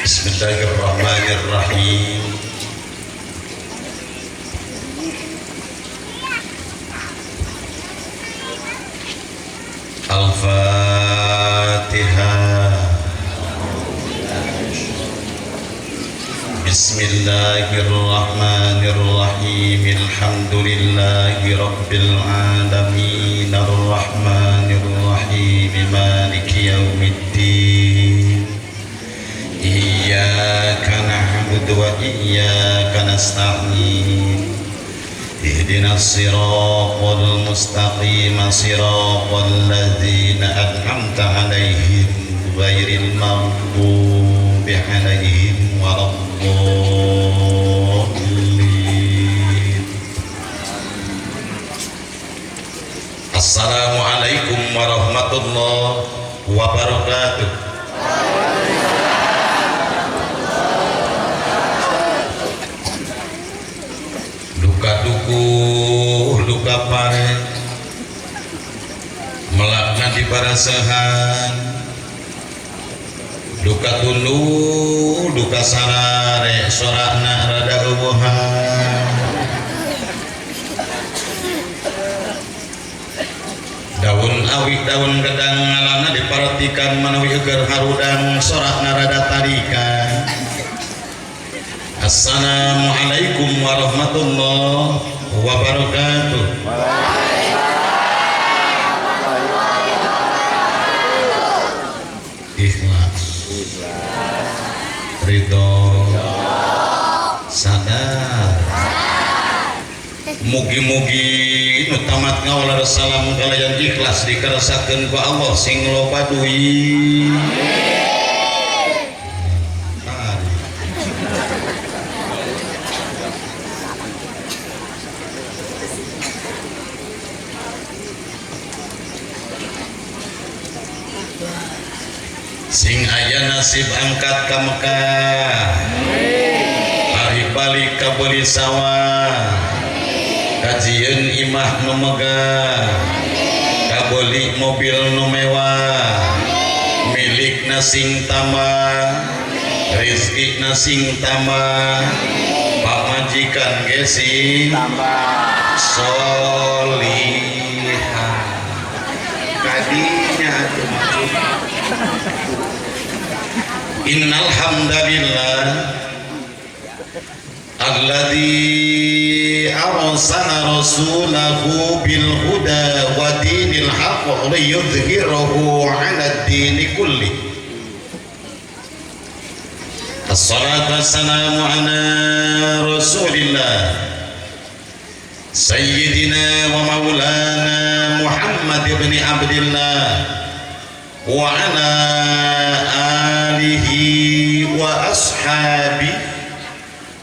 Bismillahirrahmanirrahim. Al-Fatihah. Bismillahirrahmanirrahim. Alhamdulillahi rabbil alamin. Arrahmanirrahim. Maliki yaumiddin. Iyyaka na'budu wa iyyaka nasta'in. Ihdinas siratal mustaqim, siratal ladzina an'amta 'alaihim ghairil maghdubi 'alaihim waladdallin. Assalamualaikum warahmatullahi wabarakatuh. Duka dukuh, duka pare, melakna di barasehan, duka tundu, duka sarare, sorakna rada eueuhan. Daun awi, daun gedang ngalana diparatikan manawi eueur harudang, sorakna rada tarikan. Assalamualaikum warahmatullahi wabarakatuh. Ikhlas, ridho, sadar. Mugi-mugi nu tamat ngawaler salam kalayan ikhlas dikeresakeun ku Allah sing loba duit. Sing aya nasib angkat ka Mekah, ari balik ka beuli sawah, kajieun imah nu megah, kabeuli mobil nu mewah, milikna sing tambah, rezekina sing tambah, pamajikan ge sing tambah, solihah. Kadinya atuh Innal hamdalillah alladzi arsala rasulahu bil huda wa dinil haqq liyudhhirahu 'ala ad-dini kulli. Assalatu wassalamu ala rasulillah sayyidina wa maulana Muhammad ibn Abdillah wa ala alihi wa ashabi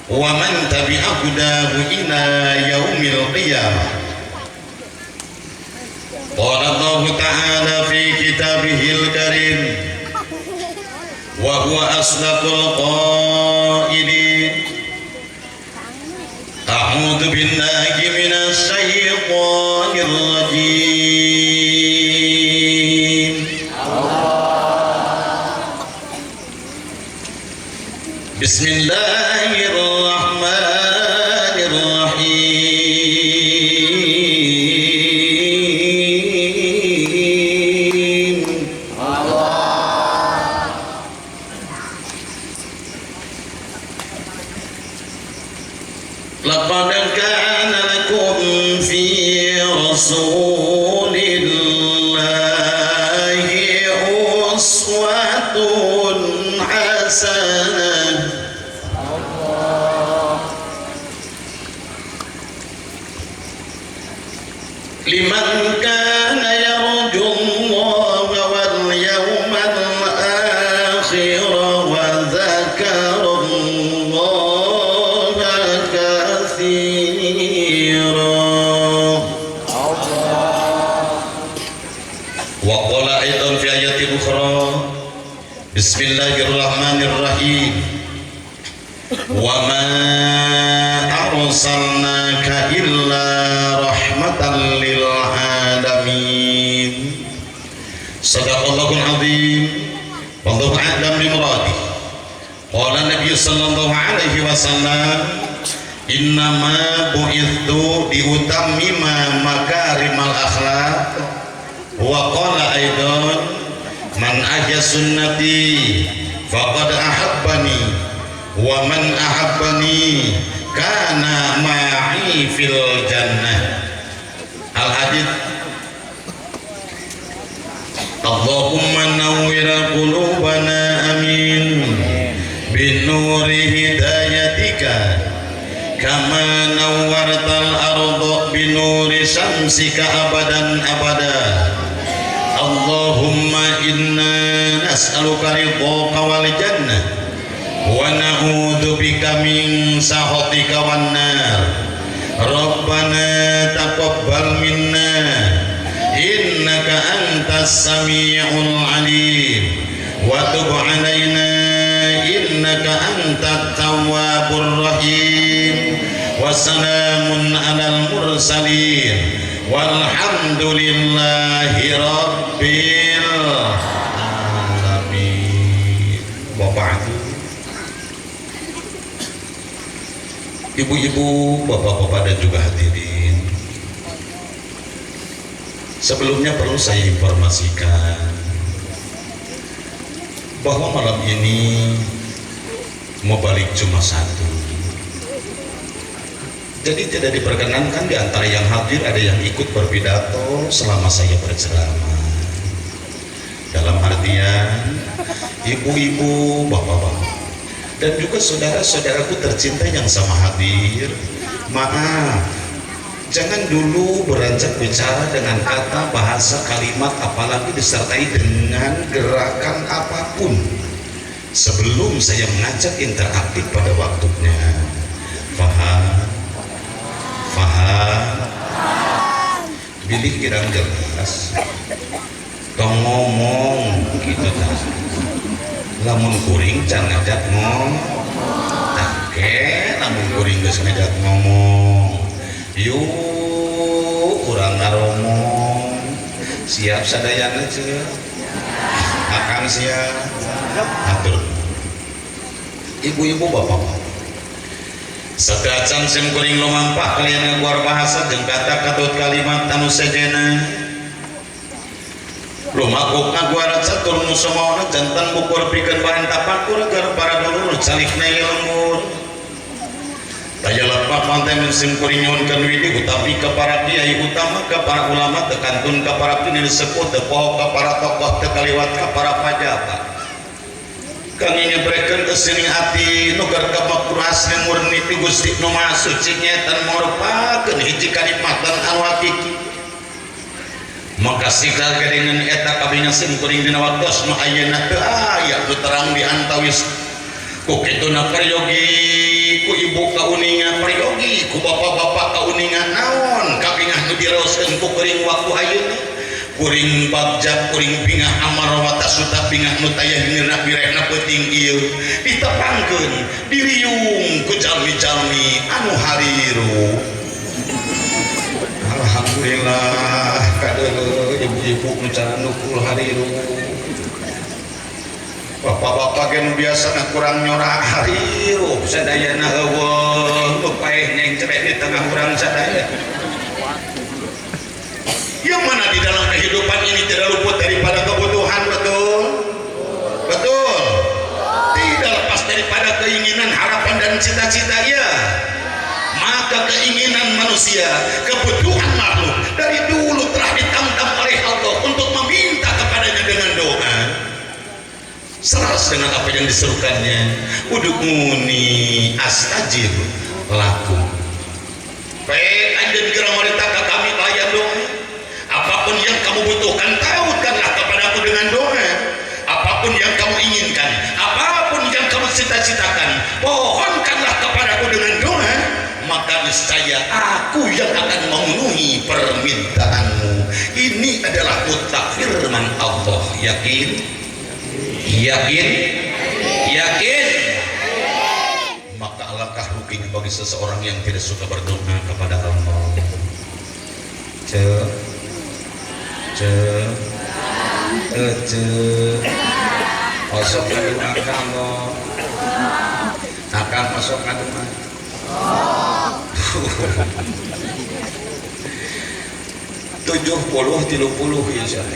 wa man tabi'a hudahu ila yaumil qiyamah. Qala Allahu ta'ala fi kitabihil karim wa huwa asdaqul qailin. A'udzu billahi minasy syaithanir rajim. Bismillahirrahmanirrahim. Allah. Laqad kana lakum fi rasulillahi uswatun hasanah liman kana yarjullaha wal yawmal akhir wa dzakarallaha Wa ma arsalnaka illa rahmatan lil alamin. Sadaqallahul azim. Wallahu a'lam bi muradih. Qala Nabi sallallahu alaihi wasallam, innama bu'ithu liutammima makarimal akhlaq. Wa qala aidan, man ahya sunnati faqad ahabbani wa man ahabbani kana ma'i fil jannah. Al hadits. Allahumma nawwir qulubana amin binuri hidayatika kama nawwartal arda binuri syamsika abadan abada. Allahumma inna nas'aluka ridhaka wal jannah wa na'udzubika min sakhatika wan nar. Rabbana taqabbal minna innaka antas samiul alim wa tub alaina innaka antat tawwabur rahim. Wassalamun alal mursalin walhamdulillahi rabbil alamin. Bapak, ibu-ibu, bapak-bapak dan juga hadirin, sebelumnya perlu saya informasikan bahwa malam ini mau balik cuma satu. Jadi tidak diperkenankan di antara yang hadir ada yang ikut berpidato selama saya berceramah. Dalam artian ibu-ibu, bapak-bapak, dan juga saudara-saudaraku tercinta yang sama hadir, maaf, jangan dulu beranjak bicara dengan kata, bahasa, kalimat, apalagi disertai dengan gerakan apapun sebelum saya mengajak interaktif pada waktunya. Faham? Faham? Bilih kirang jelas tong ngomong gitu ta. Lamun kuring can ngajak ngomong, take lamun kuring geus ngajak ngomong, yuk urang ngaromong. Siap sadayana ceu? Akan siap. Atur. Ibu-ibu, bapak-bapak, sekacan sim kuring lumampah kalian ngaguar bahasa jeung kata katut kalimat anu sejena lumakuk ngaguar catur nu samaona jantan bukur pikeun bahan tapakur agar para dulur calikna lembur. Daya lepak pantai sim kuring nyuhunkeun widi utawi ka para kiai utama ka para ulama teu kantun ka para pinil sepuh teu poho ka para tokoh teu kaliwat ka para pajabat. Kang ngebrekeun eusining ati nu keur kamakruh asli murni ti Gusti nu Maha Suci nyaeta marupakeun hiji kanikmatan anu hakiki. Maka sikal kadengan eta kabinga sim kuring dina waktos nu ayeuna teu aya nu terang di antawis. Ku kituna peryogi ku ibu kauninga, peryogi ku bapak-bapak kauninga naon kabingah nu diraoskeun ku kuring waktu ayeuna. Kuring bagja, kuring bingah amarwata suta bingah nu taya hinirna birehna peuting ieu ditepangkeun diriung ku jalmi-jalmi anu hariru. Alhamdulillah kadeuleu ibu-ibu nu cara nukul hariru. Bapak-bapak ge nu biasana kurang nyorak hariru sadayana heueuh nu paeh nyengcrek di tengah urang sadaya. Yang mana di dalam kehidupan ini tidak luput daripada kebutuhan, betul? Betul. Tidak lepas daripada keinginan, harapan dan cita-cita, ya. Maka keinginan manusia, kebutuhan makhluk dari dulu telah ditantang oleh Allah untuk meminta kepadanya dengan doa. Selaras dengan apa yang diserukannya, ud'uni astajib lakum. Baik, anjeun geura marintah ka kami layan doa. Apapun yang kamu butuhkan, tautkanlah kepadaku dengan doa. Apapun yang kamu inginkan, apapun yang kamu cita-citakan, pohonkanlah kepadaku dengan doa, maka niscaya aku yang akan memenuhi permintaanmu. Ini adalah mutlak firman Allah. Yakin? Yakin? Yakin? mungkin bagi seseorang yang tidak suka berdoa kepada Allah. Ce ce ce osok ngadoa ka Allah. Akang osok ngadoa. 70-30 ya saya.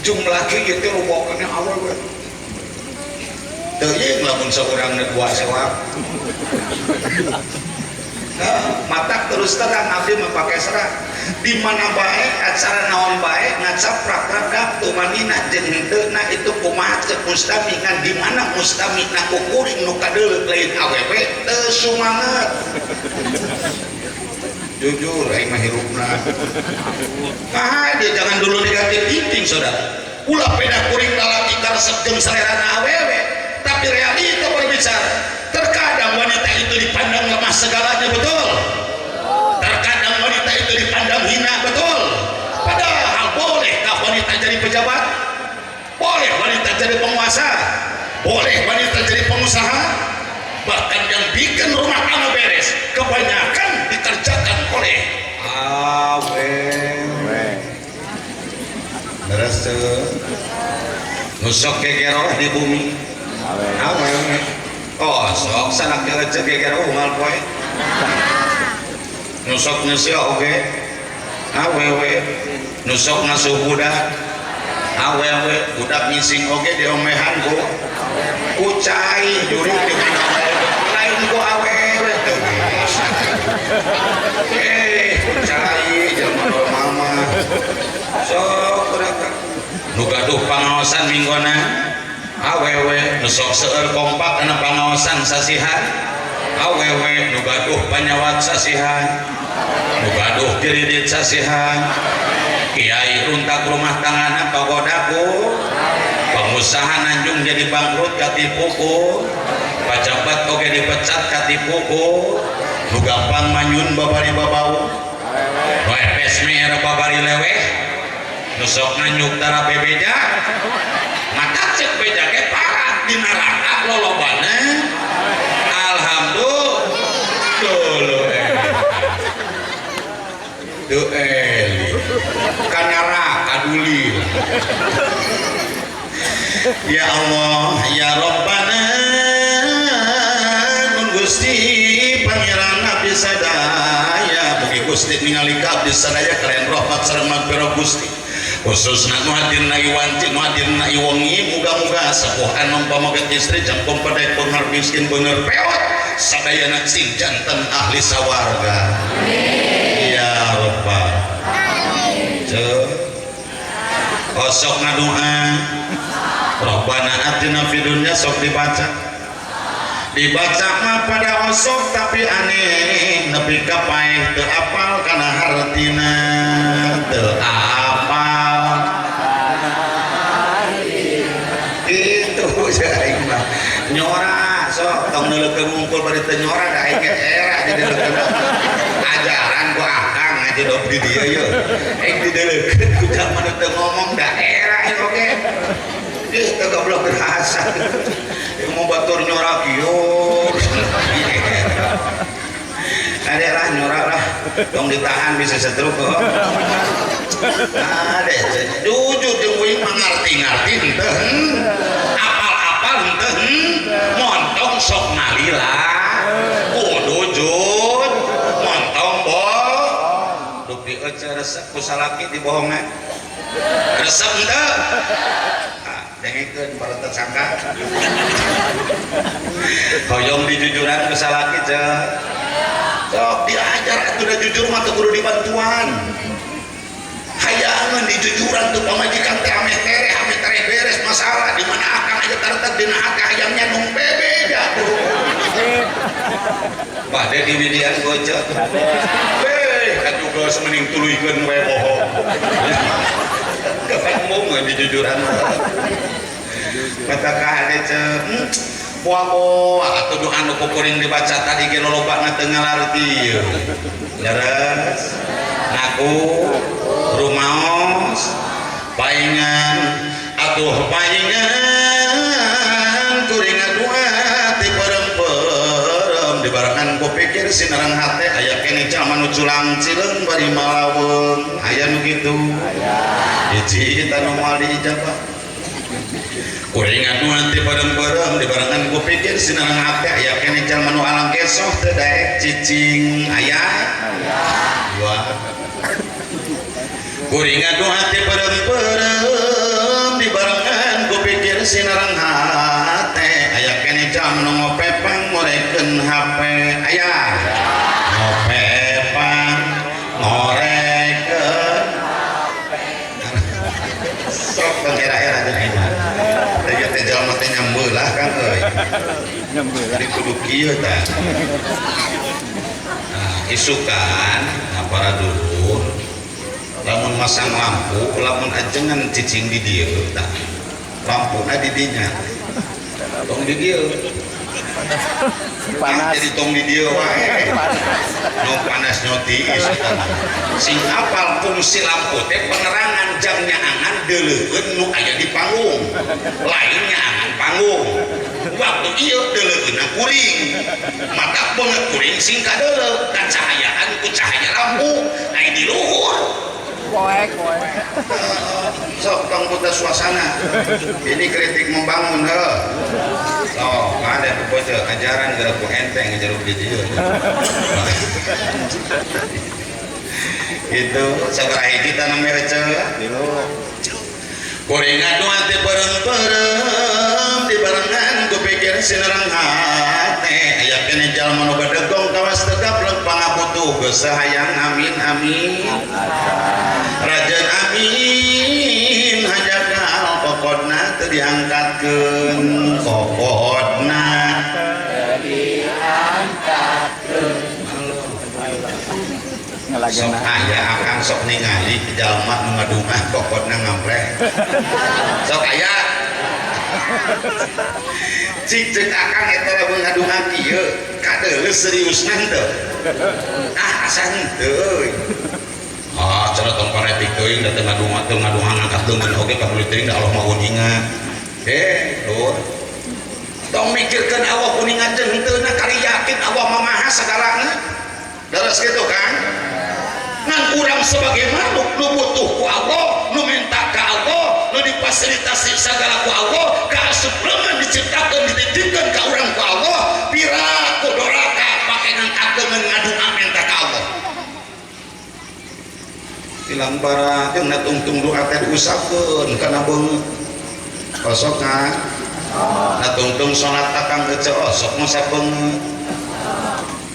Jumlah kieu teh lobakeun awal we. Teuing lamun saurang dua sewak. Nah, matak terus terang abdi mah pake serah. Di mana bae acara naon bae ngacaprak ragap tumanina jeung henteu na itu kumaha ceuk mustami ngan di mana mustami na kukuring nu kadeuleuh lain awewe teu sumanget. Jujur aing mah hirupna. Nah, dia jangan dulu negatif thinking saudara. Ulah peda kuring lalaki karesep jeung selerana awewe, tapi realita berbicara. Terkadang wanita itu dipandang lemah segalanya, betul. Terkadang wanita itu dipandang hina, betul. Padahal bolehkah wanita jadi pejabat? Boleh wanita jadi penguasa? Boleh wanita jadi pengusaha? Bahkan yang bikin rumah tangga beres kebanyakan dikerjakan oleh awewe. Beres tuh. Nusok gegeroh di bumi. Awewe. Oh, sok sanak gelecek gegeroh unggal poe. Nusok ngeuseuk oge. Awewe. Nusok ngasuh budak. Awewe, budak ngising oge diomehan ku. Kucai jurig di mana wae. Lain ku awewe teu bisa. Kucai jelema mama. Sok berapa? Nu gaduh pangaosan minggona awewe, nu sok seueur kompak kana pangaosan sasihan awewe, nu gaduh panyawat sasihan, nu gaduh kiridit sasihan, kiai runtak rumah tanggana pagodaku, pengusaha nanjung jadi bangkrut katipu ku, pajabat oge dipecat katipu ku, nu gampang manyun babari babau, nu epes meer babari leweh, nu sok nanyuk tara bebeja, maka cek beja ge parat di neraka lolobana. Alhamdulillah. Tuh eli ka neraka duli. Ya Allah ya Rabbana nun Gusti Pangeran abdi sadaya, mugi Gusti ningali ka abdi sadaya kalian rahmat sareng magfirah Gusti. Khususna nu hadirna iwanci nu hadirna iwengi, muga-muga sepuh anom pamoget istri jangkung pedek beunghar miskin beuneur peot sadayana sing janten ahli sawarga. Amin. Ya Rabbal alamin. Osok ngadoa Rabbana atina fid dunya sok dibaca. Dibaca mah pada osok tapi aneh nepi ka paeh teu apal kana hartina teu apal. Itu aing mah nyora sok tong neuleukeun ngungkul bari teu nyora da aing ge era jadi dileukeun ajaran ku akang aja dok di dieu ye aing dideleukeun ku jalma nu teu ngomong da era aing oge. Ih teu goblok berasa. Mau batur nyora kieu. Ada lah nyora lah. Tong ditahan bisa setruk kok. Ada jujur jeung uing mah ngarti-ngarti henteu. Apal-apal henteu. Montong sok ngalila. Kudu jujur. Montong bohong. Duh dieuceun resep ku salaki dibohongan. Resep henteu. Dengekeun para tersangka. Hoyong dijujuran ku salaki ceu. Sok diajar atuh da jujur mah teu kudu dibantuan. Hayangeun dijujuran tuh pamajikan teh ameh tereh beres masalah di mana akang aja taretek dina hati hayangnya nung bebeja kudu. Bade diwidian gocek. Beh, atuh geus mending tuluykeun we bohong. Kapan mau dijujuran kata kahade ceu moal atuh doa anu kukuring dibaca tadi ge lolobana teu ngalarti leres ngaku rumaos paingan atuh paingan kuring ngadua ti perempuan sinareng hate aya keneh jalma nu culang cileung bari malaweung aya nu kitu hiji eta nu moal diijabah kuring anu teh bareng-bareng dibarengan ku pikir sinareng hate aya keneh jalma nu alang kesoh teu daek cicing aya dua kuring anu hate bareng-bareng dibarengan ku pikir sinareng hate aya keneh jalma nu ngopepang ngorekeun HP aya ngopepang ngorekeun sok era-era jeung aing mah ieu teh jalma teh nyambeulah kan euy nyambeulah di kudu kieu tah. Nah, isukan para dulur lamun masang lampu lamun ajengan cicing di dieu tah lampuna di dinya tong di dieu panas jadi tong di dieu wae nu panas nu tiis sing apal fungsi lampu teh penerangan jam nyaangan deuleukeun nu aya di panggung lain nyaangan panggung waktu ieu deuleukeunna kuring mata beungeut kuring sing kadeuleu kacahayaan ku cahaya lampu aya di luhur poek poek sok tong buta suasana ini kritik membangun heuh sok ada ku poe ajaran geura ku enteng ngajaruk di dieu itu sabaraha hiji tanam eceu kuring anu hate bareng-bareng dibarengan ku pikir sinerang hate aya keneh jalma nu badegong kawas tegap pangabutuh geus hayang amin amin rajan amin hajakal kokodna teu diangkatkeun kokodna teu diangkatkeun sok aya akang sok ningali jalma nu ngadungah kokodna ngampleh sok aya cik ceuk akang eta lamun ngadungah kieu kadeuleu seriusna henteu ah asa henteu euy ah cenah tong paretik teuing da teu ngadungah teu ngadungah ngangkat leungeun oge kabuli teuing da Allah mah uninga lur tong mikirkeun Allah uninga jeung henteu na kali yakin Allah mah maha sagalana leres kitu kan ngan urang sebagai makhluk nu butuh ku Allah nu minta ka Allah nu difasilitasi sagala ku Allah kaasup leungeun diciptakeun dititipkeun ka urang ku Allah pira ku doraka pake ngangkat leungeun ngadungah minta ka Allah tilang bara jeung natungtung doa teh diusapkeun kana beungeut osok kan natungtung salat akang ece osok ngusap beungeut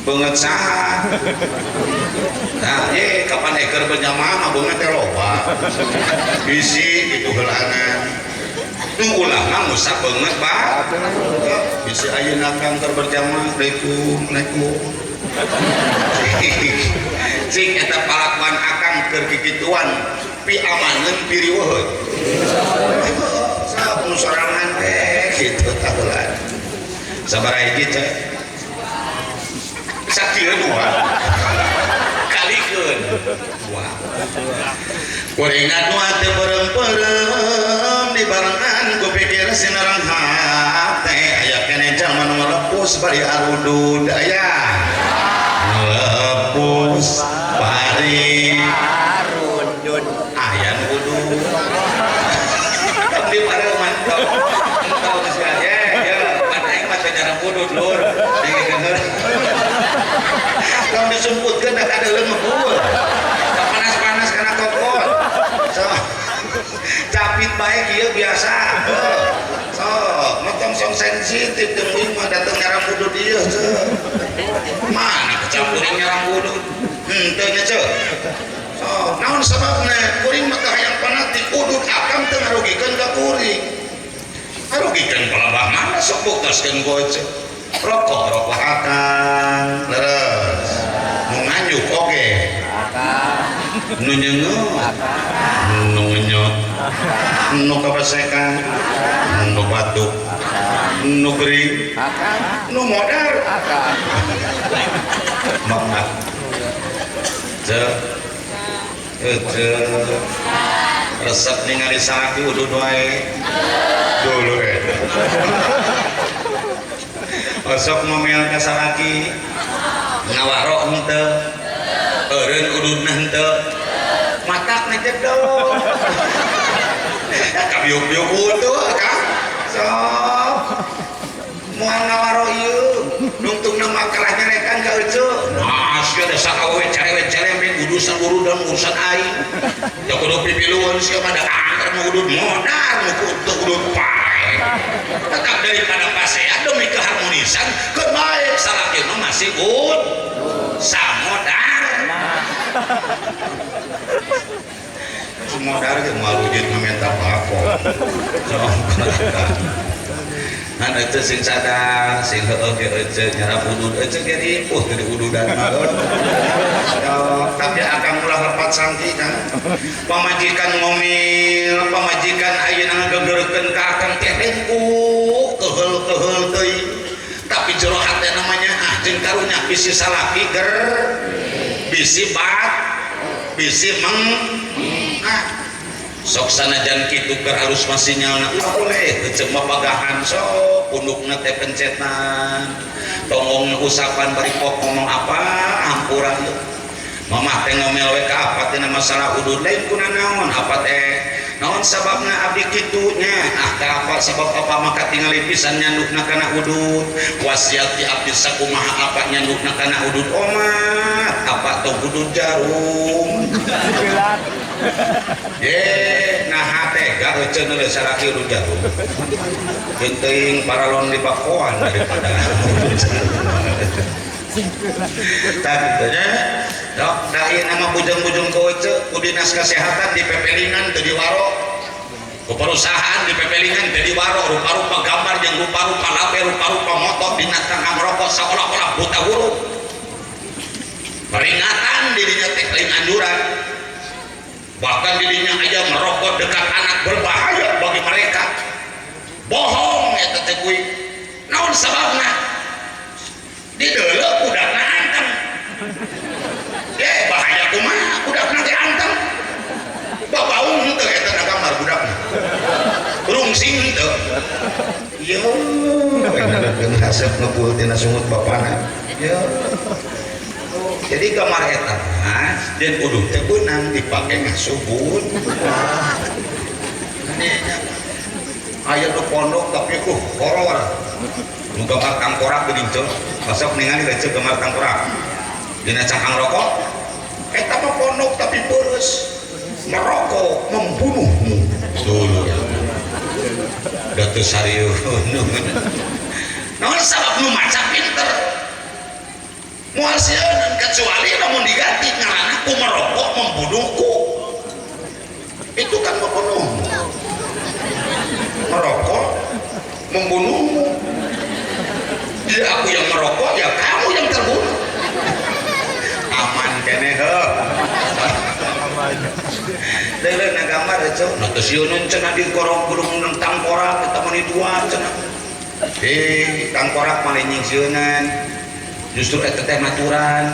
beungeut saha nah ye kapan eker berjamaah mah beungeut teh loba bisi kitu heulaanan nu ulah mah ngusap beungeut ba bisi ayeuna kang keur berjamaah assalamualaikum assalamualaikum cing eta palakuan akang keur kikituan pi amaneun pi riweuheun sok nu sorangan teh kitu tahulan sabaraha hiji teh sakieu dua kalikeun dua kuring anu teh bareng-bareng dibarengan ku pikir sinareng hate aya keneh jalma nu ngalepus bari arudud aya ngalepus bari arudud aya nu udud di pareuman tong tong sia ye ye pan aing mah teu nyarang udud lur tong disumputkeun da kadeuleu mah panas-panas kana kokot so capit bae kieu biasa sok mah tong sok sensitif jeung uing mah dateng nyarang udud ieu ceu mana kecampuring nyarang udud henteu nya ceu sok naon sababna kuring mah teu hayang fanatik udud akang teu ngarugikeun ka kuring ngarugikeun palebah mana sok buktoskeun ku ceu rokok rokok akang leres nu nganyuk oge akang nu nyeungeut nu ngenyot nu kabasekan nu batuk nu gering nu modar akang maaf ceu ceu resep ningali salaki udud wae dulu eta osok ngomel ka salaki Ngawaro henteu. Eureun ududna henteu. Matak ngejedog. Kabiuk-biuk udud Kang. Sok. Moal ngawaro ieu. Nungtungna mah kalah nyarekan ka eceu. Nah, sia da sakawe cerewet-cerewet urusan urudan urusan aing. Da kudu pipiluan sia mah da angker nu udud modar nu teu udud pae. Tetap daripada pasea demi keharmonisan keun bae salaki mah masih ud samodar. Sumodar ge moal wujud ngamenta plafon. Sok. Ngan eceu sing sadar, sing heueuh ge eceu nyarap udud eceu ge ripuh teu diududan mah. Tapi akang ulah lepat sangki kan. Pamajikan ngomel, pamajikan ayeuna ngagegerkeun ka akang teh dengkuk, keheul-keheul teuing. Tapi jero hate namanya ah jeung karunya bisi salaki ger, bisi bat, bisi meng. Ah. Sok sanajan kitu keur alus mah sinyalna ulah boleh eceu mah pagahan sok pundukna teh pencetan tonggongna usapan bari pok ngomong apa hampura ieu mamah teh ngomel we ka apa teh masalah udud lain kunanaon apa teh naon sababna abdi kitu nya ah ka apa sabab apa maka tingali pisan nyandukna kana udud wasiat ti abdi sakumaha apa nyandukna kana udud omat apa tong udud jarum ye nah tega eceu neuleuh salaki udud jarum geunteuing paralon di bakoan daripada udud jarum. Tah kitu nya dok da ieu nama bujang-bujung ka eceu ku dinas kesehatan di pepelingan teu diwaro ku perusahaan di pepelingan teu diwaro rupa-rupa gambar jeung rupa-rupa label rupa-rupa motor dina kangkang rokok seolah-olah buta huruf peringatan dirinya teh lain anjuran bahkan dirinya aja merokok dekat anak berbahaya bagi mereka bohong eta teh kuy naon sababna dideuleu budakna anteng bahaya kumaha budakna teh anteng babaung henteu eta na gambar budakna rungsing henteu ieu enakeun haseup ngebul tina sungut bapana ieu. Jadi gambar eta mah jeung udud teh beunang dipake ngasubun. Aya nu pondok tapi horor. Nu gambar tangkorak geuning ceu. Masuk ningali teh gambar tangkorak. Dina cangkang rokok eta mah pondok tapi peureuh. Merokok membunuhmu. Dulu. Da teu sarieun. Naon sabab nu maca pinter? Moal sieun kecuali lamun diganti ngaranna ku merokok membunuhku. Itu kan membunuhmu. Merokok membunuhmu. Ya aku yang merokok, ya kamu yang terbunuh. Aman keneh heuh. Deuleu na gambar eceu, nu teu sieun cenah di korong gulung tangkorak eta mah dua cenah. Tangkorak mah nyingsieunan. Justru eta teh maturan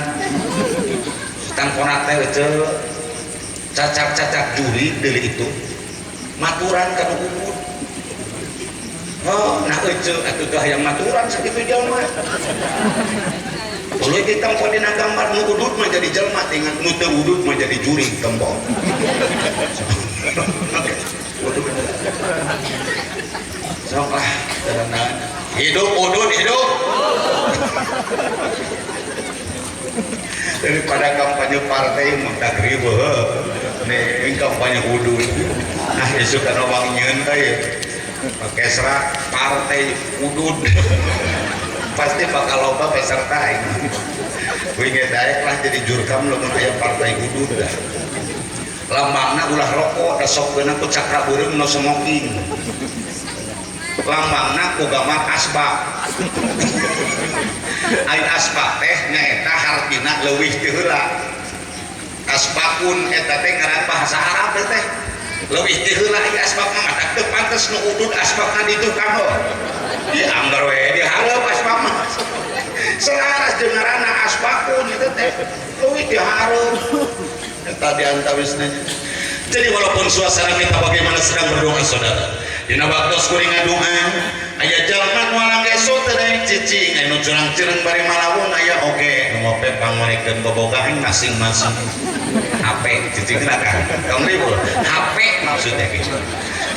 tangkorak teh eceu cacak-cacak juri deuli itu maturan ka nu kubur. Oh, nah eceu atuh teh hayang maturan sakitu jelema. Tuluy ditempo dina gambar nu udud mah jadi jelema tinggal nu teu udud mah jadi jurig tempo. Sok lah hidup udud hidup. Daripada kampanye partai mah tak riweuh. Nih kampanye udud. Nah isuk kana wang nyeun teh orkestra partai udud. Pasti bakal loba peserta ini. Kuing ge daek lah jadi jurkam lamun aya partai udud dah. Lambangna ulah rokok da sok geuna ku cakra beureum no smoking. Lambangna ku gambar asbak. Ai asbak teh nyaeta hartina leuwih ti heula. Asbakun eta teh ngaran bahasa Arab teh. Leuwih ti heula ieu asbak mah matak teu pantes nu udud asbakna di tukang heuh. Di anggar we di hareup asbak mah. Selaras jeung ngaranna asbakun eta teh leuwih ti hareup. Eta di antawisna. Jadi walaupun suasana kita bagaimana sedang berdoa saudara. Dina waktu kuring ngadoa aya jalma nu walang esuk teu daek cicing anu curang-cireng bari malawun aya oge nu ngope pangmarekeun bobogahan masing-masing HP cicing kan tong ribut HP maksudnya gitu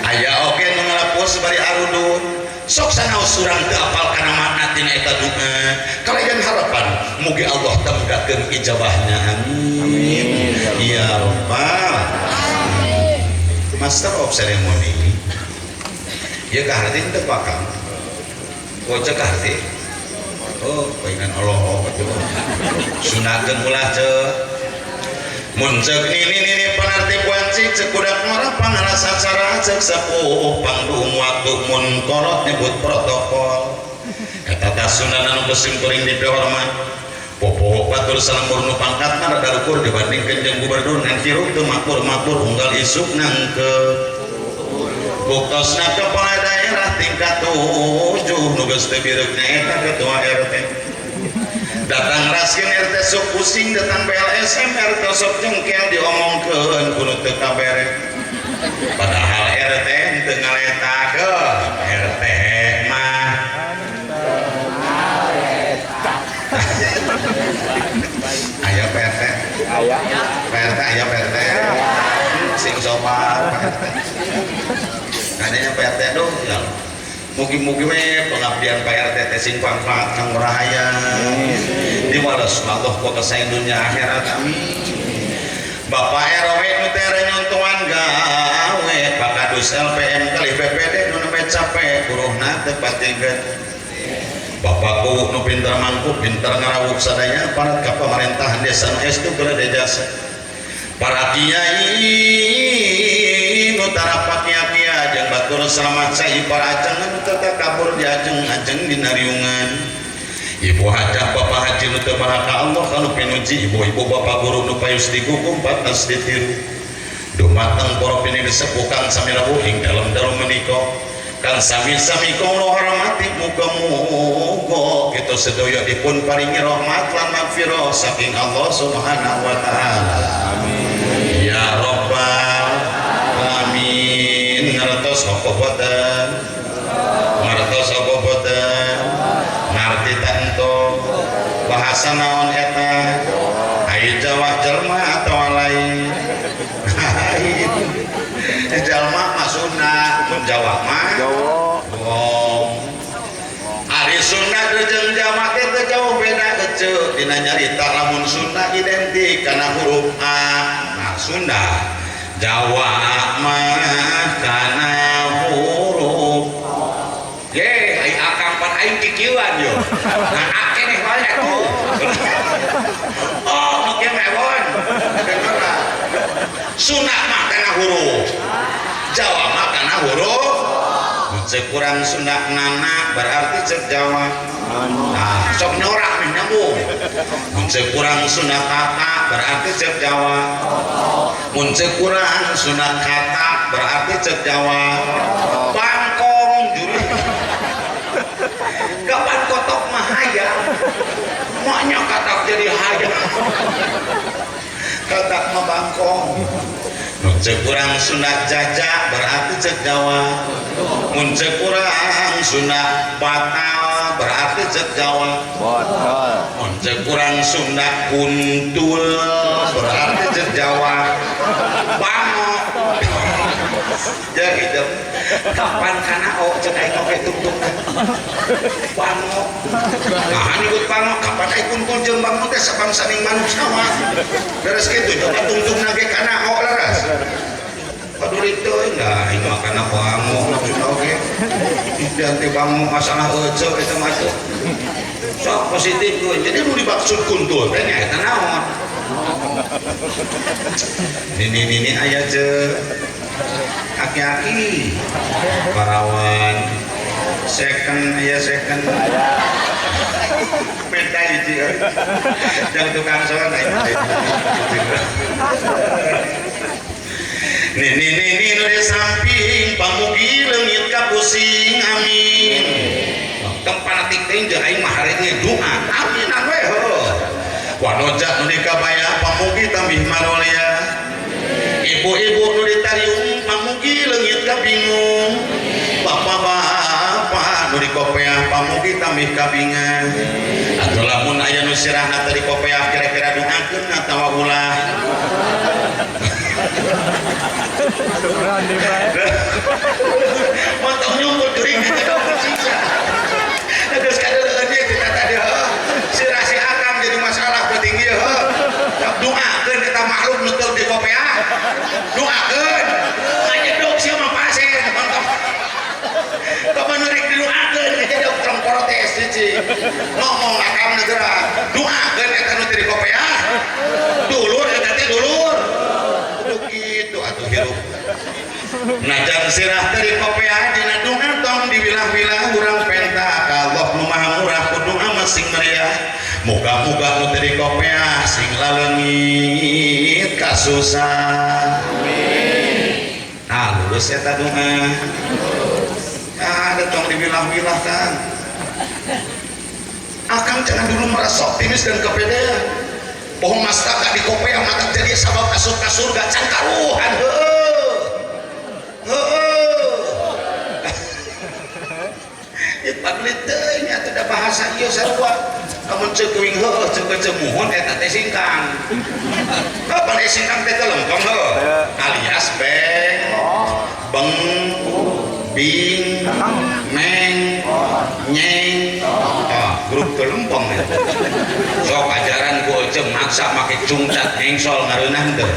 aya oge nu ngalepus bari arudun sok sanaos urang teu apal kana makna tina eta doa kalayan harapan mugi Allah tembgakeun ijabahnya amin ya rabbal alamin. Master of ceremony ya kaharti teu pakang bocah kaharti oh paingan Allah atuh sunahkeun ulah ceu mun ceuk nini-nini panarti wanci ceuk budak ngora pangalas acara ceuk sepuh pangduung waktu mun kolot nyebut protokol eta tah sunah nu kusim kuring dipihormat popoho batur salembur nu pangkatna rada luhur dibandingkeun jeung gubernur ngan hirup teu makmur-makmur unggal isuk nangkeut buktosna kepala daerah tingkat 7 nu geus teu bireuk nyaeta ketua RT datang raskin RT sok pusing datang BLSM RT sok jengkel diomongkeun kudu teu kabere padahal RT teu ngaletakeun RT mah aya PRT aya PRT aya PRT sing sopan PRT kadanya PRT duh ya mugi-mugi we pengabdian PRT teh sing pangkat kang rahaya diwales Allah ku kasaen dunya akhirat amin. Bapak RW nu teh nyontohan gawe Pak Kadus LPM kalih BPD nu nembe capek buruhna teu patigeun Bapak kuwu nu pintar mangku pintar ngarawuk sadaya aparat ka pamerintahan desa nu estu gede jasa para kiai nu tara pakia-kia jeung batur selamat sai para ajeng nu teu takabur diajeng-ajeng dina riungan ibu hajah bapak haji nu teu maha ka Allah kanu pinuji ibu-ibu bapak guru nu payus digukum patas ditiru dumateng para pinisepuh kang sami rawuh ing dalem-dalem menika kang sami-sami kula hormati muga-muga kita sedaya dipun paringi rahmat lan magfirah saking Allah Subhanahu wa taala amin ya rabbal alamin. Ngartos apa boten ngartos apa boten ngarti ta ento bahasa naon eta aya Jawa jelma atawa lain jalma mah Sunda mun Jawa mah Jawa ari Sunda jeung Jawa teh teu jauh beda eceu dina nyarita lamun Sunda identik kana huruf A nah Sunda Jawa mah kana huruf ye ai akang pan aing kikieuan yo nah akeneh wae atuh oh nu kieu mewon Sunda mah kana huruf Jawa mah kana huruf mun ceuk urang Sunda nana berarti ceuk Jawa nah sok nyorak meh nyambung mun ceuk urang Sunda kata berarti ceuk Jawa mun ceuk urang Sunda kata berarti ceuk Jawa bangkong juri kapan kotok mah hayang maknya katak jadi hayang katak mah bangkong mun ceuk urang Sunda jajak berarti ceuk Jawa mun ceuk urang Sunda batal berarti ceuk Jawa botol mun ceuk urang Sunda kuntul berarti ceuk Jawa bango ya gitu kapan kana o ceuk aing oge tungtungna bango nah ikut bango kapan aing kuntul jeung bango teh sabangsaning manusia beres kitu coba tungtungna ge kana o leres paduli teuing da aing mah kana bango maksudna oge teh bango masalah eceu eta mah teh sok positif tuh jadi nu dimaksud kuntul teh nya eta naon nini-nini aya je aki-aki parawan second aya second beda hiji jang tukang soan aya nini nini nu di samping pamugi leungit ka pusing amin tempanatik teh jeung aing mah harek doa aminan we heuh wanoja nu dikabaya pamugi tambih marolia ibu-ibu nu ditariung pamugi leungit ka bingung bapak-bapak nu dikopeah pamugi tambih kabingan. Atuh lamun aya nu sirahna teu dikopeah kira-kira doakeun atawa ulah. Mantap nyumput geuring eta siksa. Geus kadeuleun ieu kita tadi heuh. Sirah si akang jadi masalah penting ieu heuh. Doakeun eta makhluk nu teu dikopeah. Doakeun. Nganyedok sia mah pasien mantap. Kapan rek didoakeun nganyedok tong protes cici. Ngomong akang negara. Doakeun eta nu teu dikopeah. Dulur eta teh dulur. Kudu kitu atuh hirup. Najan sirah teu dikopeah dina doa tong diwilah-wilah urang penta ka Allah nu Maha Murah ku doa mah sing meriah. Muga-muga nu teu dikopeah sing laleungit kasusah. Amin. Ah lulus eta doa. Ada tong diwilah-wilah kan. Akang jangan dulu merasa optimis dan kepedean. Bohong mastaka dikopeah mata jadi sabab asup ka surga can karuhan heueuh. Heueuh. Ieu paduli teuing atuh da bahasa ieu sarua. Lamun ceuk kuing heueuh ceuk ceuk muhun eta teh singkang. Heuh pan singkang teh lempeng heuh. Alias beng, beng, bing, meng, nyeng. Ah, grup teu lempeng eta. Sok ajaran ku eceu maksa make cungcat nyengsol ngareunah teu.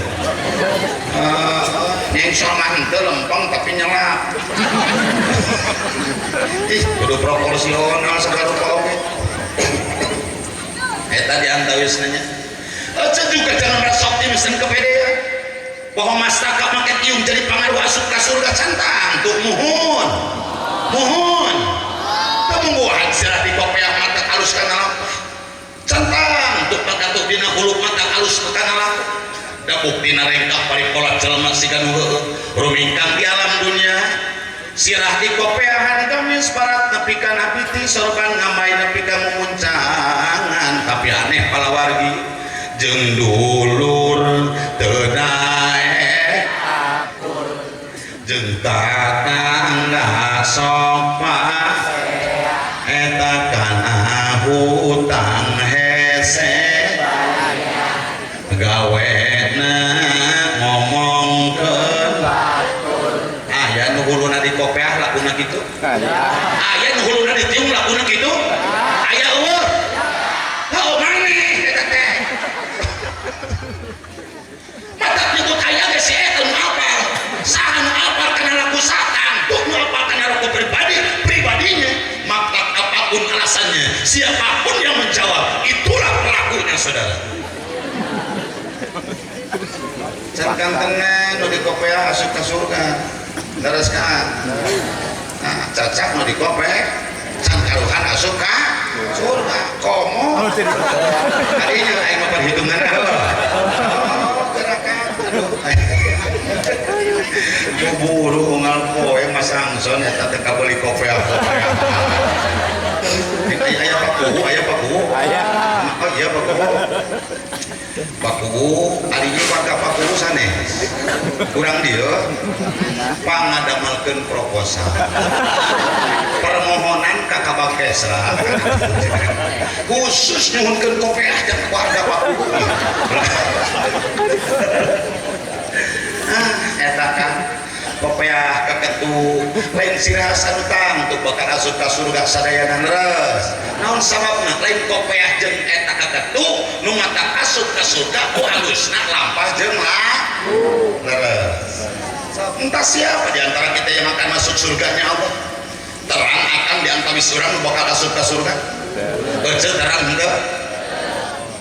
Nyengsol mah henteu lempeng tapi nyelap. Ih, kudu proporsional sagala rupa oge. Eta di antawisna nya. Eceu juga jangan merasa optimis dan kepedean. Bahwa mastaka make tiung jadi pangaruh asup ka surga cantang tuh muhun. Muhun. Teu mungguhan sirah dikopeah mata alus kana lampah. Centang tuh pakatuh dina hulu mata alus kana lampah. Da buktina rengkah paripola jelema siga nu heueuh rumingkang di alam dunia. Sirah dikopeahan gamis parat nepi ka napiti sorban ngamai nepi ka mumuncangan tapi aneh palawargi jeung dulur teu daek akur jeung tatangga sopa eta kana hutang hese gawena ngomongkeun batur. Aya nu huluna dikopeah lakuna kitu, aya nu huluna ditiung lakuna kitu, aya eueuh. Heuh maneh eta teh. Mata nyebut aya ge si eta nu apal. Saha nu apal kana laku satang, tuh nu apal kana laku pribadi, pribadinya. Maka apapun alasannya, siapapun yang menjawab, itulah pelakunya saudara. Can kantenan nu dikopeah asup ka surga. Leres ka? Nah, cacak nu dikopeah can karuhan asup ka surga. Komo. Kadinya aing mah perhitungan heuh. Oh, gerakan. Aduh. Buru unggal poe Mas Angson eta teh kabeuli kopeah kopeah. Aya Pak Kuwu, aya Pak Kuwu. Aya. Oh iya Pak Kuwu. Pak Kuwu, ari ieu warga Pak Kuwu sanes. Kurang dieu pangadamelkeun proposal. Permohonan ka Kabag Kesra. Khusus nyuhunkeun kopeah jeung warga Pak Kuwu. Ah, eta kan kopeah kaketu lain sirah sarutang tuh bakal asup ka surga sadayana leres. Naon sababna lain kopeah jeung eta kaketu nu mata asup ka surga ku alusna lampah jeung leres. Entah siapa di antara kita yang akan masuk surganya Allah. Terang akan di antara urang nu bakal asup ka surga. Ece terang henteu?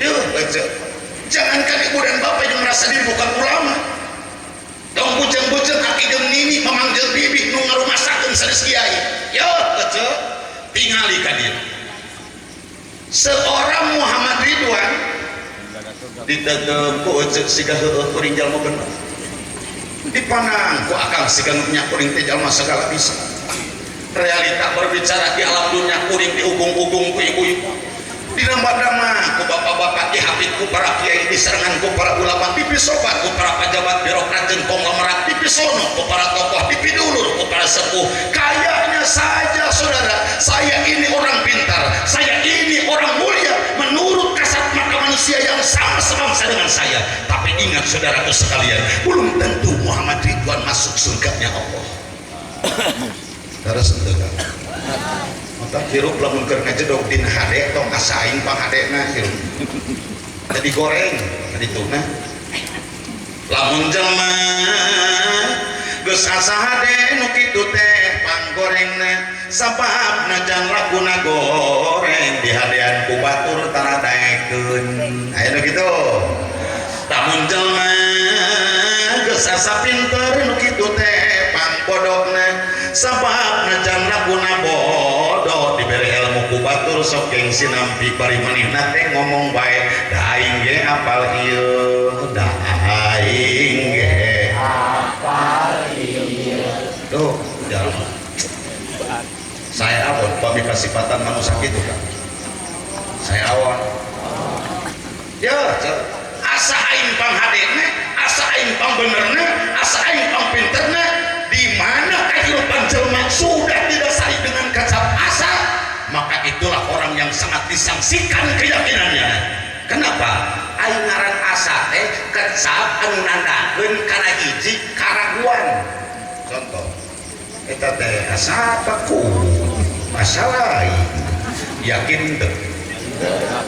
Yuh, ece. Jangankan ibu dan bapak yang merasa diri bukan ulama. Dong bujeng-bujeng aki jeung nini memanggil bibi nu ngarumasakeun sanes kiai. Yo, ece, tingali ka dieu. Seorang Muhammad Ridwan ditegem ku ece siga heueuh kuring jalma bener. Dipanang ku akang siga nu nya kuring teh jalma sagala bisa. Realita berbicara di alam dunia kuring diugung-ugung ku ibu-ibu. Dinambah-nambah ku bapak-bapak, dihapit ku para kiai, diserangan ku para ulama, dipisobat ku para pejabat birokrat jeung konglomerat, dipisono ku para tokoh, dipidulur ku para para sepuh. Kayaknya saja saudara, saya ini orang pintar, saya ini orang mulia menurut kasat mata manusia yang sama sebangsa dengan saya. Tapi ingat saudaraku sekalian, belum tentu Muhammad Ridwan masuk surganya Allah. Terus henteu kan? Mata hirup lamun keur ngajedog dina hade tong asa aing panghadena hirup. Jadi goreng kadituna. Lamun jelema geus asa hade nu kitu teh panggorengna, sababna jang lakuna goreng dihadean ku batur tara daekeun. Aya nu kitu. Lamun jelema geus asa pinter nu kitu teh pangbodokna, sababna jang lakuna bodoh dibere ilmu ku batur sok gengsi nampi bari manehna teh ngomong bae, da aing ge apal ieu, da aing ge apal ieu. Duh, jalan. Saya awon pami kasipatan manusia kitu kan. Saya awon. Ya, asa aing panghadena, asa aing pangbenerna, asa aing pangpinterna, di mana kehidupan jelema sudah didasari dengan kacap asa, maka itulah orang yang sangat disangsikan keyakinannya. Kenapa? Aing ngaran asa teh kecap anu nandakeun kana hiji karaguan. Contoh, eta teh asa paku, asa lain. Yakin teu?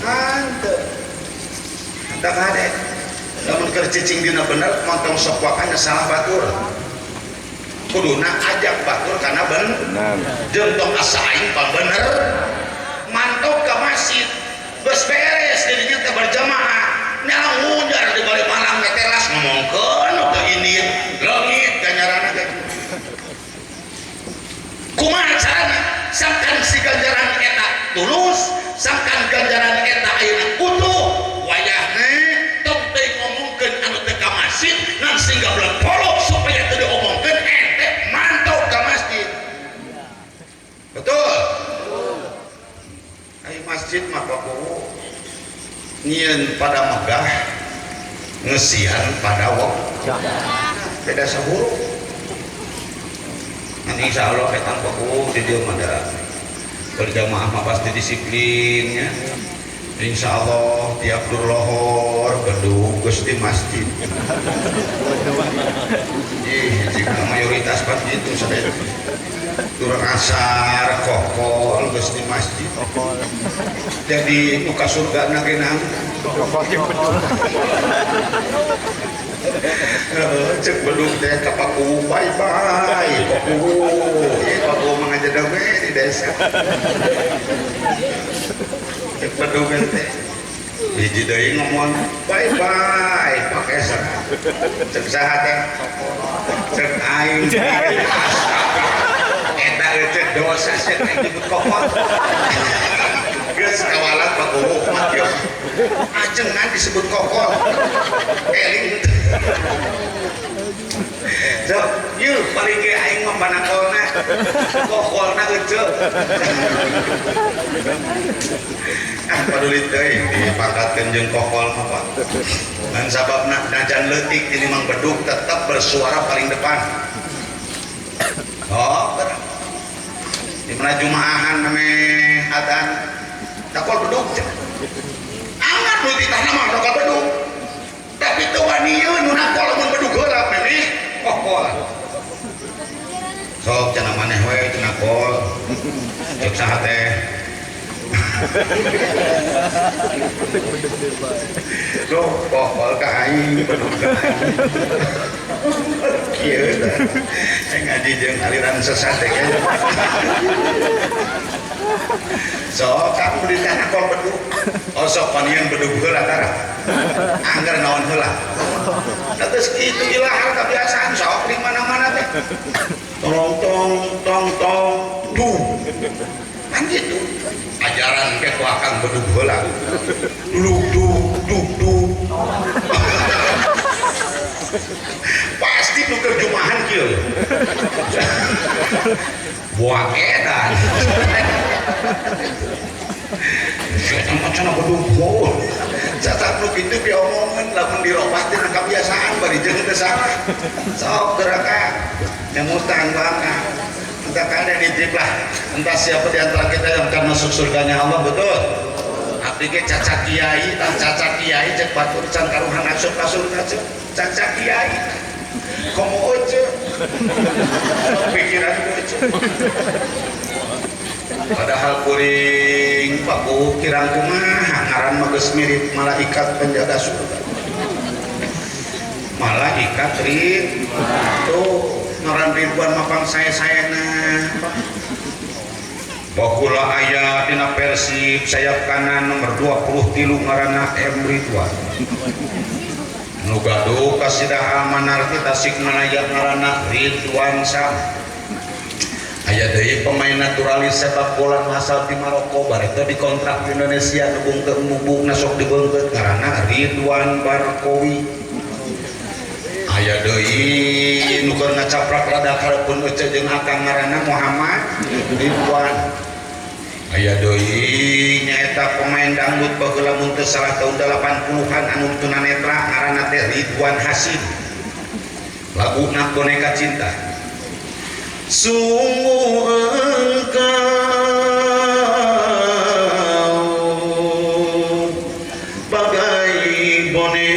Hanteu. Tah kade. Lamun keur cicing dina bener, montong sok wakana salah batur. Kuduna ajak batur kana bener. Jeung tong asa aing pangbener. Mantok ka masjid. Geus beres dirinya teh berjamaah. Nyala ngujar di balik malam ke teras ngomongkeun teu indit. Leungit ganjaranna teh. Kumaha carana? Sangkan si ganjaran eta tulus, sangkan ganjaran eta ayeuna utuh. Wayahna tong teu ngomongkeun anu teu ka masjid, ngan sing gablek polok supaya teu diomongkeun ente mantau ka masjid. Betul? Ai masjid mah pakuwu nyieun pada megah, ngesian pada wong. Beda sahuruf. Nanti insya Allah eta pakuwu di dieu mah da berjamaah mah pasti disiplinnya. Insya Allah tiap lohor bedug geus di masjid. Ih, jika mayoritas pan gitu sadaya. Turang asar kokol geus di masjid. Jadi nu ka surga na ge naon? Kokol jeung bedug. Cek bedug teh ka pakuwu bye bye pakuwu. Ieu pakuwu mah ngajedog we di desa. Cek bedug teh hiji deui ngomong bye bye pake saha. Cek saha teh? Cek aing. Eta cek dosa cek aing nyebut kokol. Geus kawalat pakuwu mah kieu. Ajengan disebut kokol. Eling. Sok, yeuh paling ge aing mah panakolna. Kokolna euceu. Ah paduli teuing dipangkatkeun jeung kokol mah Pak. Ngan sababna najan leutik di limang bedug tetap bersuara paling depan. Oh, di mana jumaahan nameh adzan dakol bedug. Amat nu ditah mah dakol bedug. Tapi teu wanieu nu nakol lamun bedug heula memeh kokol. Sok cenah maneh we cenah kol. Cek saha teh? Duh, kokol ka aing bedug ka aing. Kieu teh. Ngaji jeung aliran sesat teh. Sok kamu di tanah kol bedug. Oh sok panian bedug heula tara. Angger naon heula. Terus kitu ilahal kebiasaan sok di mana-mana teh. Tong tong tong tong duh. Kan gitu. Ajaran ke ku akang bedug heula. Dulu duh duh duh. Pasti nu terjemahan kieu. Buah edan. Setan macam bedug. Catat nu kitu diomongan lamun dirobah teh kebiasaan bari jeung teu salah. Sok gerakan nyemutan bangga. Entah kalian nitip lah, entah siapa di antara kita yang akan masuk surganya Allah, betul. Abdi ge cacat kiai, tah cacat kiai cek batur can karuhan asup ka surga cek cacat kiai. Komo oce. Pikiran oce. Padahal kuring paku kirang kumaha ngaran mah geus mirip malaikat penjaga surga. Malaikat rid tuh ngaran Ridwan mapang saya-sayana. Bahula aya dina Persib sayap kanan nomor 23 ngaranna M Ridwan. Nu gaduh kasidah Almanarti Tasikmalaya ngaranna Ridwan Sam. Aya deui pemain naturalis sepak bola nu asal ti Maroko bareto dikontrak di Indonesia nu bungkeun mubungna sok dibeungkeut ngaranna Ridwan Barkowi. Aya deui nu keur ngacaprak rada kareupun ece jeung akang ngaranna Muhammad Ridwan. Aya deui nyaeta pemain dangdut baheula mun teu salah tahun 80-an anu tunanetra ngaranna teh Ridwan Hasim. Laguna Boneka Cinta. Sungguh engkau bagai boneka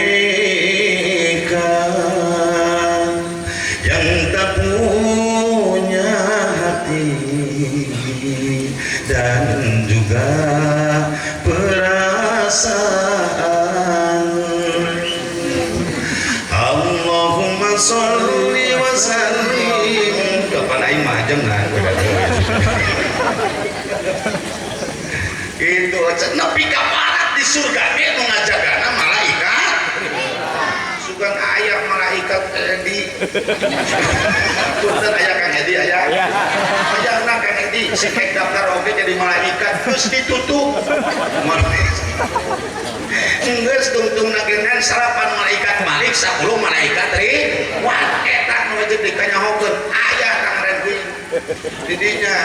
yang tak punya hati dan juga perasaan. Allahumma sholli wa sallim. Kapan aing mah ajengan itu nepi ka parat di surga ge nu ngajagana malaikat. Sugan aya malaikat Edi. Punten aya Kang Edi aya. Aya Kang Edi si kek daftar oge jadi malaikat geus ditutup. Geus tungtungna geungan 8 malaikat Malik 10 malaikat Ridwan eta nu wajib dikanyahokeun aya Kang Renwi didinya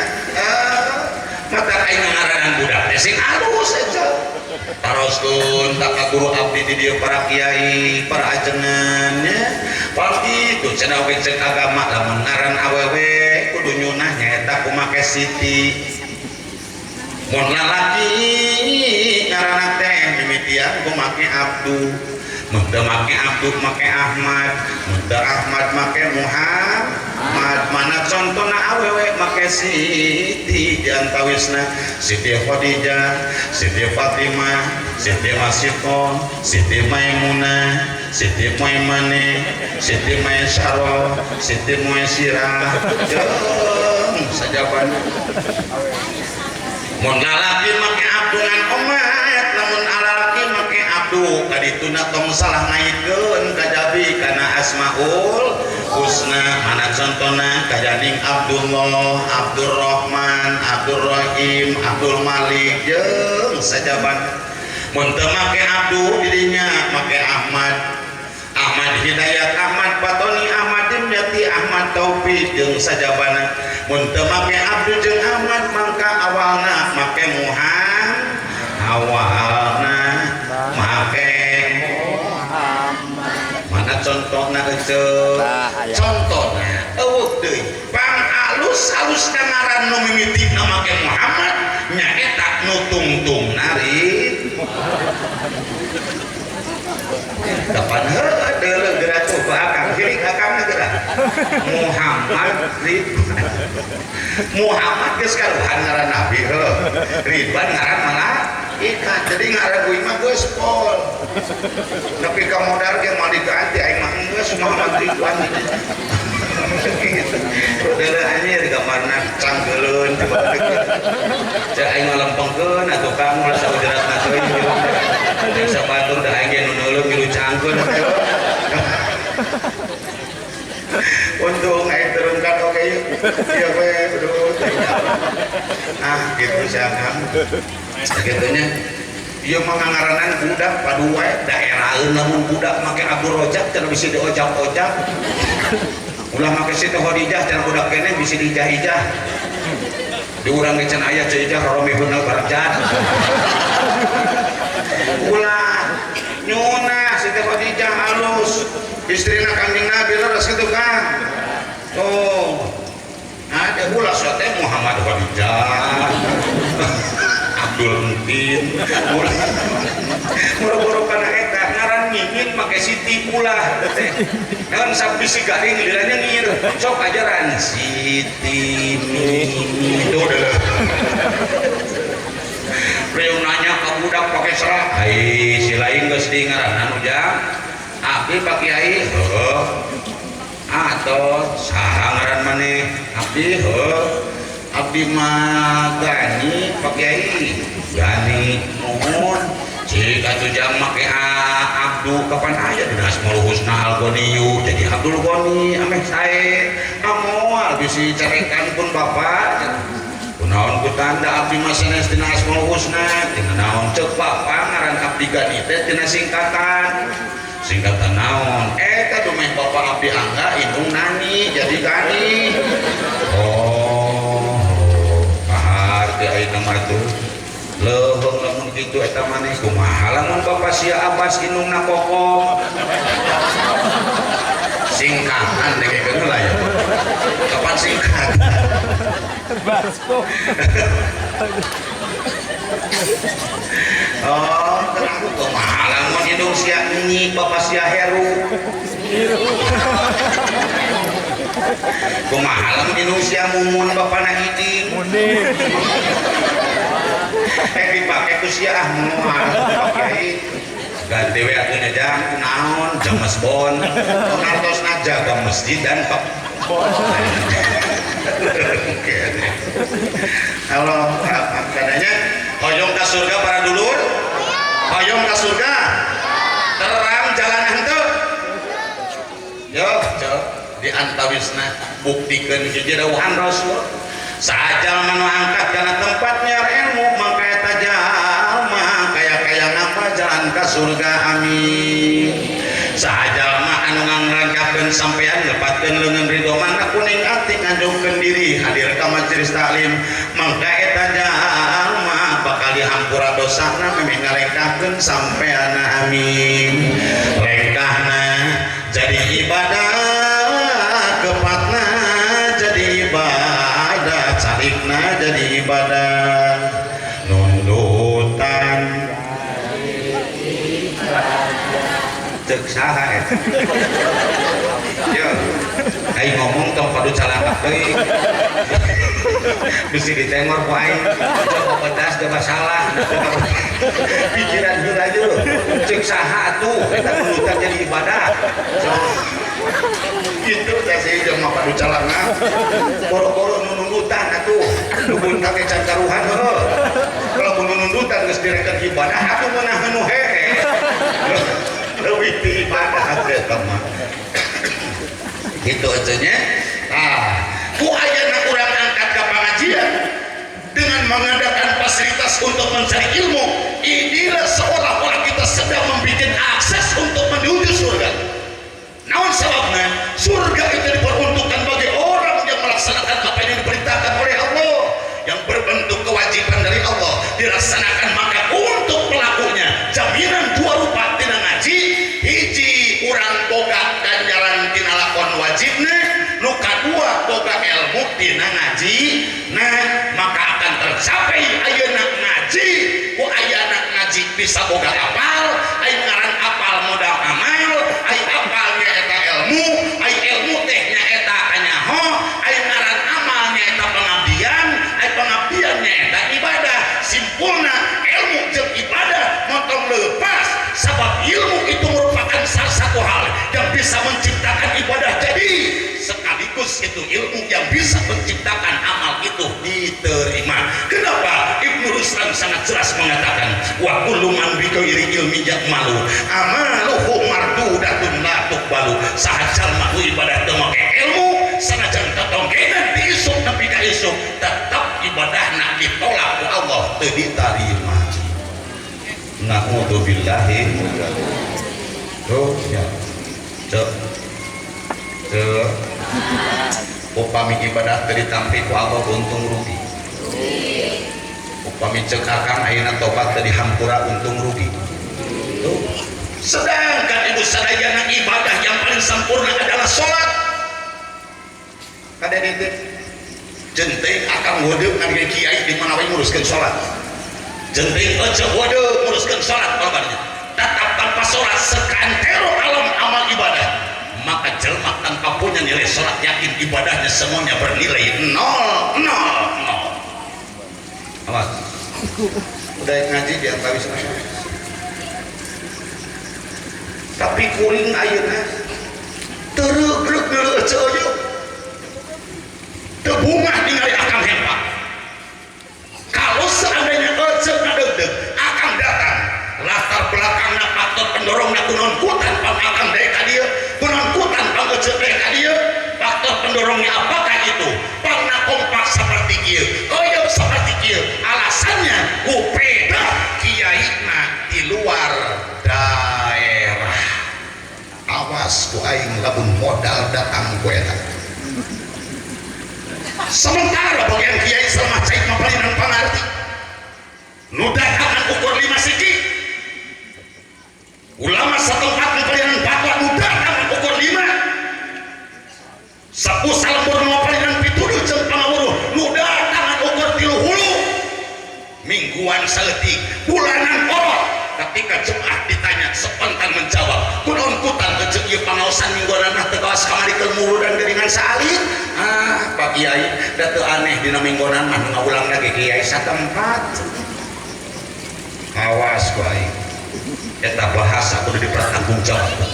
mata aing ngaranan budak teh sing alus eta taroskeun ka guru abdi di dieu para kiai para ajengan nya pasti itu cenah oge cek agama lamun ngaran awewe kudu nyunah nyaeta kumake Siti. Mun lalaki ngaranna teh mimitian kumake Abdu, mun teu make Abdu make Ahmad, mun teu Ahmad make Muhammad. Mana contona awewe make Siti diantawisna Siti Khadijah, Siti Fatimah, Siti Masito, Siti Maimunah, Siti Maimane, Siti Maisyarah, Siti Muaisirah, jeung sajaban. Mun lalaki make Abdu ngan omat, lamun alalaki make Abdu kadituna tong salah ngaitkeun kajabi kana Asmaul Husna. Mana contona kajaning Abdullah, Abdurrahman, Abdurrahim, Abdul Malik jeung sajaban. Mun teu make Abdu didinya make Ahmad, Ahmad Hidayat, Ahmad Fatoni, Ahmad Dimyati, Ahmad Taufik jeung sajabana. Mun teu make Abdu jeung Ahmad mangka awalna make Muhammad, awalna make Muhammad. Mana contona ece? Contona eueuh deui. Pang alus-alus ngaran nu mimitina make Muhammad nyaeta nu tungtungna Ridwan. Kapan heuh deuleu geura tuh akang hirik akangna geura Muhammad Ridwan. Muhammad geus karuhan ngaran nabi heuh, Ridwan ngaran malaikat. Jadi ngaran kuing mah geus pol. Tapi ka modar ge moal diganti aing mah geus Muhammad Ridwan. Gitu. Deuleu anjir gambarna canggeuleun coba kitu. Cek aing mah lempengkeun atuh kang ulah saujeratna teuing. Cek sabatur da aing ge nu neuleuh milu cangkeun. Untung aing terungkat oke yuk. Ieu we aduh. Ah gitu siapa. Gitunya. Ieu mah ngangaranan budak padu wae daeraheun lamun budak make Abdul Rojak cenah bisi diojak-ojak. Ulah make Siti Khadijah cenah budak keneh bisi diijah-ijah. Di urang ge cenah aya Ceu Ijah roromihunna barjat. Ulah nyunah Siti Khadijah halus. Istrina Kanjeng Nabi leres kitu kan. Tuh. Ada ulah teh Muhammad Khadijah Abdul Entin ulah boro-boro kana eta ngaran ngingin make Siti ulah teh kan sabisi garing liranya ngir sok ajaran Siti Mimi itu udah Priung nanya ke budak pakai serah ai si lain geus di ngaranan ujang abdi Pak Kiai heuh atau saha ngaran maneh abdi heuh abdi mah Gani Pak Kiai Gani nuhun cik atuh jang make Abdu kapan aya dina Asmaul Husna Al-Ghaniyu jadi Abdul Ghani ameh sae amoal bisi carekan pun bapak kunaon ku tanda abdi mah sanes dina Asmaul Husna tina naon ceuk bapak ngaran abdi Gani teh tina singkatan singkatan naon eta dumeh bapak abdi angga indung nani jadi Gani oh kahar teh ayeuna mah tuh leuheung lamun kitu eta maneh kumaha lamun bapak sia Abbas indungna Kokom singkatan dengekeun heula ya kapan singkat Basko. Oh tenang kumaha lamun indung sia Nyi bapak sia Heru kumaha lamun indung sia Mumun bapana Iding Munim. Dipake ku sia ah moal Pak Kiai ganti we atuh nya jang kunaon jamas bon nartosna jaga masjid dan Pak Bon. Halo kadanya hoyong ka surga para dulur hoyong ka surga terang jalan henteu yo cok di antawisna buktikeun hiji dawuhan Rasul sajalma nu angkat kana tempat nyiar ilmu mangka eta jalma kaya-kaya ngapa jalan ka surga amin sajalma anu ngangrangkakeun sampean ngepatkeun leungeun ridho mana kuning ati nganjungkeun diri hadir ka majelis taklim mangka eta jalma bakal dihampura dosana memeh ngalengkahkeun sampeanna amin lengkahna jadi ibadah kepatna jadi ibadah carikna jadi ibadah nundutan cek saha eta yo aing ngomong tong padu calangkap deui bisi ditengor ku aing coba pedas coba salah pikiran heula aja cek saha atuh eta nundutan jadi ibadah gitu teh sih jeung mah padu calangkap boro-boro nundutan atuh dukun kake can karuhan heuh kalau nundutan geus direken ibadah atuh meunah nu hehe leuwih ti ibadah eta mah gitu aja. Ah, ku ayeuna urang angkat ka pangajian dengan mengadakan fasilitas untuk mencari ilmu, inilah seolah-olah kita sedang membuat akses untuk menuju surga. Naon sababna? Surga itu diperuntukkan bagi orang yang melaksanakan apa yang diperintahkan oleh Allah, yang berbentuk kewajiban dari Allah dilaksanakan, maka untuk pelakunya jaminan dua rupa tina ngaji, hiji urang boga ganjaran tina lakon wajibna, nu kadua boga ilmu tina ngaji. Nah, maka akan tercapai ayeuna ngaji, ku ayeuna ngaji bisa boga apal, ai ngaran apal modal amal, ai apal nyaeta ilmu, ai ilmu teh nyaeta kanyaho, ai ngaran amal nyaeta pengabdian, ai pengabdian nyaeta ibadah. Simpulna ilmu jeung ibadah montong lepas, sebab ilmu itu merupakan salah satu hal yang bisa menciptakan ibadah jadi, sekaligus itu ilmu yang bisa menciptakan amal itu diterima. Kenapa? Ibnu Ruslan sangat jelas mengatakan wa kullu man bi ghairi ilmi ya'malu amaluhu mardudatun la tuqbalu. Saha jalma nu ibadah teu make ilmu sanajan tatongkenan di isuk nepi ka isuk tetap ibadahna ditolak ku Allah teu ditarima. Na'udzubillahi. Tuh ya. Cek. Cek. Upami ibadah teu ditampi ku Allah untung rugi. Upami cek akang ayeuna tobat teu dihampura untung rugi. Tuh. Sedangkan ibu sadayana ibadah yang paling sempurna adalah salat. Kada ditip. Jenteng akang wadeuk ngan kiai di mana wae nguruskeun salat. Jenteng ece wadeuk nguruskeun salat balabanya. Tetap tanpa salat sekantero alam amal ibadah. Maka jelma tanpa punya nilai salat yakin ibadahnya semuanya bernilai 0 0 0. Awas. Udah ngaji di antawis nasional. Tapi kuring ayeuna tereugrek deuleu ece euy. Teu bungah ningali akang hebat. Kalau seandainya ece ngadeugdeug, akang datang, latar belakangna faktor pendorongna kunaon kutan pang akang daek ka dieu, kunaon kutan pang ece daek ka dieu, faktor pendorongnya apakah itu? Pangna kompak seperti kieu, euy seperti kieu, alasannya ku peda kiaina di luar daerah. Awas ku aing lamun modal datang ku eta. Sementara bagian kiai selama cai mapalinan pangarti nu datangan ukur 5 siki, ulama setempat mapalinan fatwa nu datangan ukur 5, sapu salembur mapalinan pituduh jeung pangawuruh nu datangan ukur 3 hulu, mingguan saeutik, bulanan orot. Ketika Jumat ditanya spontan menjawab, kunaon kutan ece ieu pangaosan mingguanan teu kawas kamari keur muludan geuningan saalit. Ah, Pak Kiai, da teu aneh dina mingguanan mah nu ngawulang lagi kiai satempat. Awas ku aing. Eta bahasa kudu dipertanggungjawabkeun.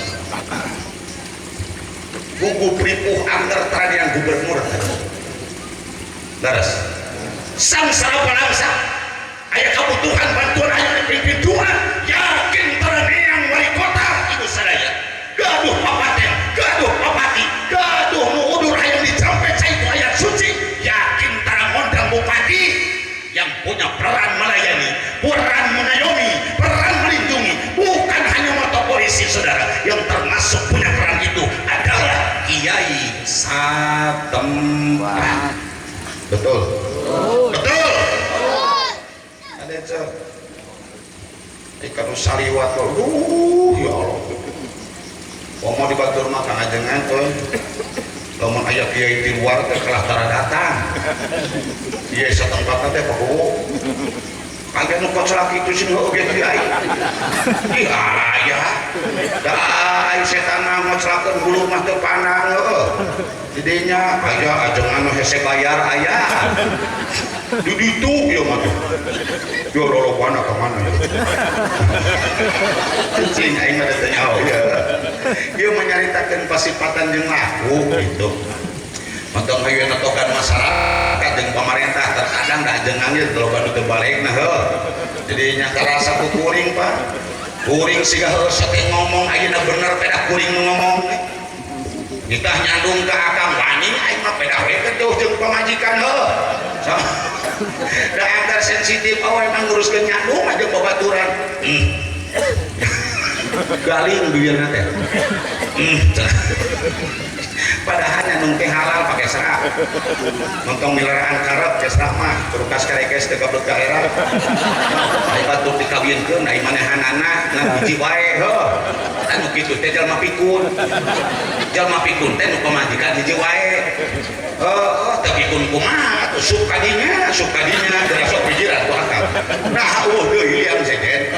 Gugup ripuh angger yang gubernur. Leres. Sangsara balangsa aya kebutuhan bantuan aya dipimpin dua yakin tereneang wali kota ibu sadaya gaduh papaten gaduh papati gaduh nu udur hayang dicampe cai ku ayat suci yakin tara ngondang bupati yang punya peran melayani, peran mengayomi, peran melindungi, bukan hanya motor polisi saudara. Yang termasuk punya peran itu adalah kiai satempat. Betul. Betul. Ada ikan saliwat, aduh ya Allah. Mau dibatur mah kang ajengan euy. Lamun aya kiai di luar teh kalah tara datang. Kiai satempat teh paku. Kagak nu koclak kitu sih heueuh ge kiai. Ih aya. Da ai setan mah ngoclakeun hulu mah teu pandang heueuh. Didinya aya ajengan nu hese bayar aya. Di ditu ieu mah teh. Yo lolobana ka mana ya. Cing aing mah teu nyaho ya. Ieu mah nyaritakeun pasipatan jeung laku gitu. Mantong hayu netokan masyarakat jeung pamarentah terkadang da ajengan ge loba nu teu balegna heuh. Jadi nya karasa ku kuring Pak. Kuring siga heueuh teh ngomong ayeuna bener pedah kuring nu ngomong. Nitah nyandung ka akang wani aing mah pedah we jauh jeung pamajikan heuh. Da anggar sensitif awe mah nguruskeun nyandung aja babaturan. Galing bibirna teh. Padahal nyandung teh halal pakai serak. Nonton milaraan karep teh serak mah turukas karekes teh gablek ka era. Ai batur dikawinkeun ai manehanana ngan hiji wae heuh. Anu kitu teh jalma pikun. Jalma pikun teh nu pamajikan hiji wae. Heuh, teh pikun kumaha atuh sup kadinya geura sok pijiran ku akang. Nah eueuh deui liang sejen.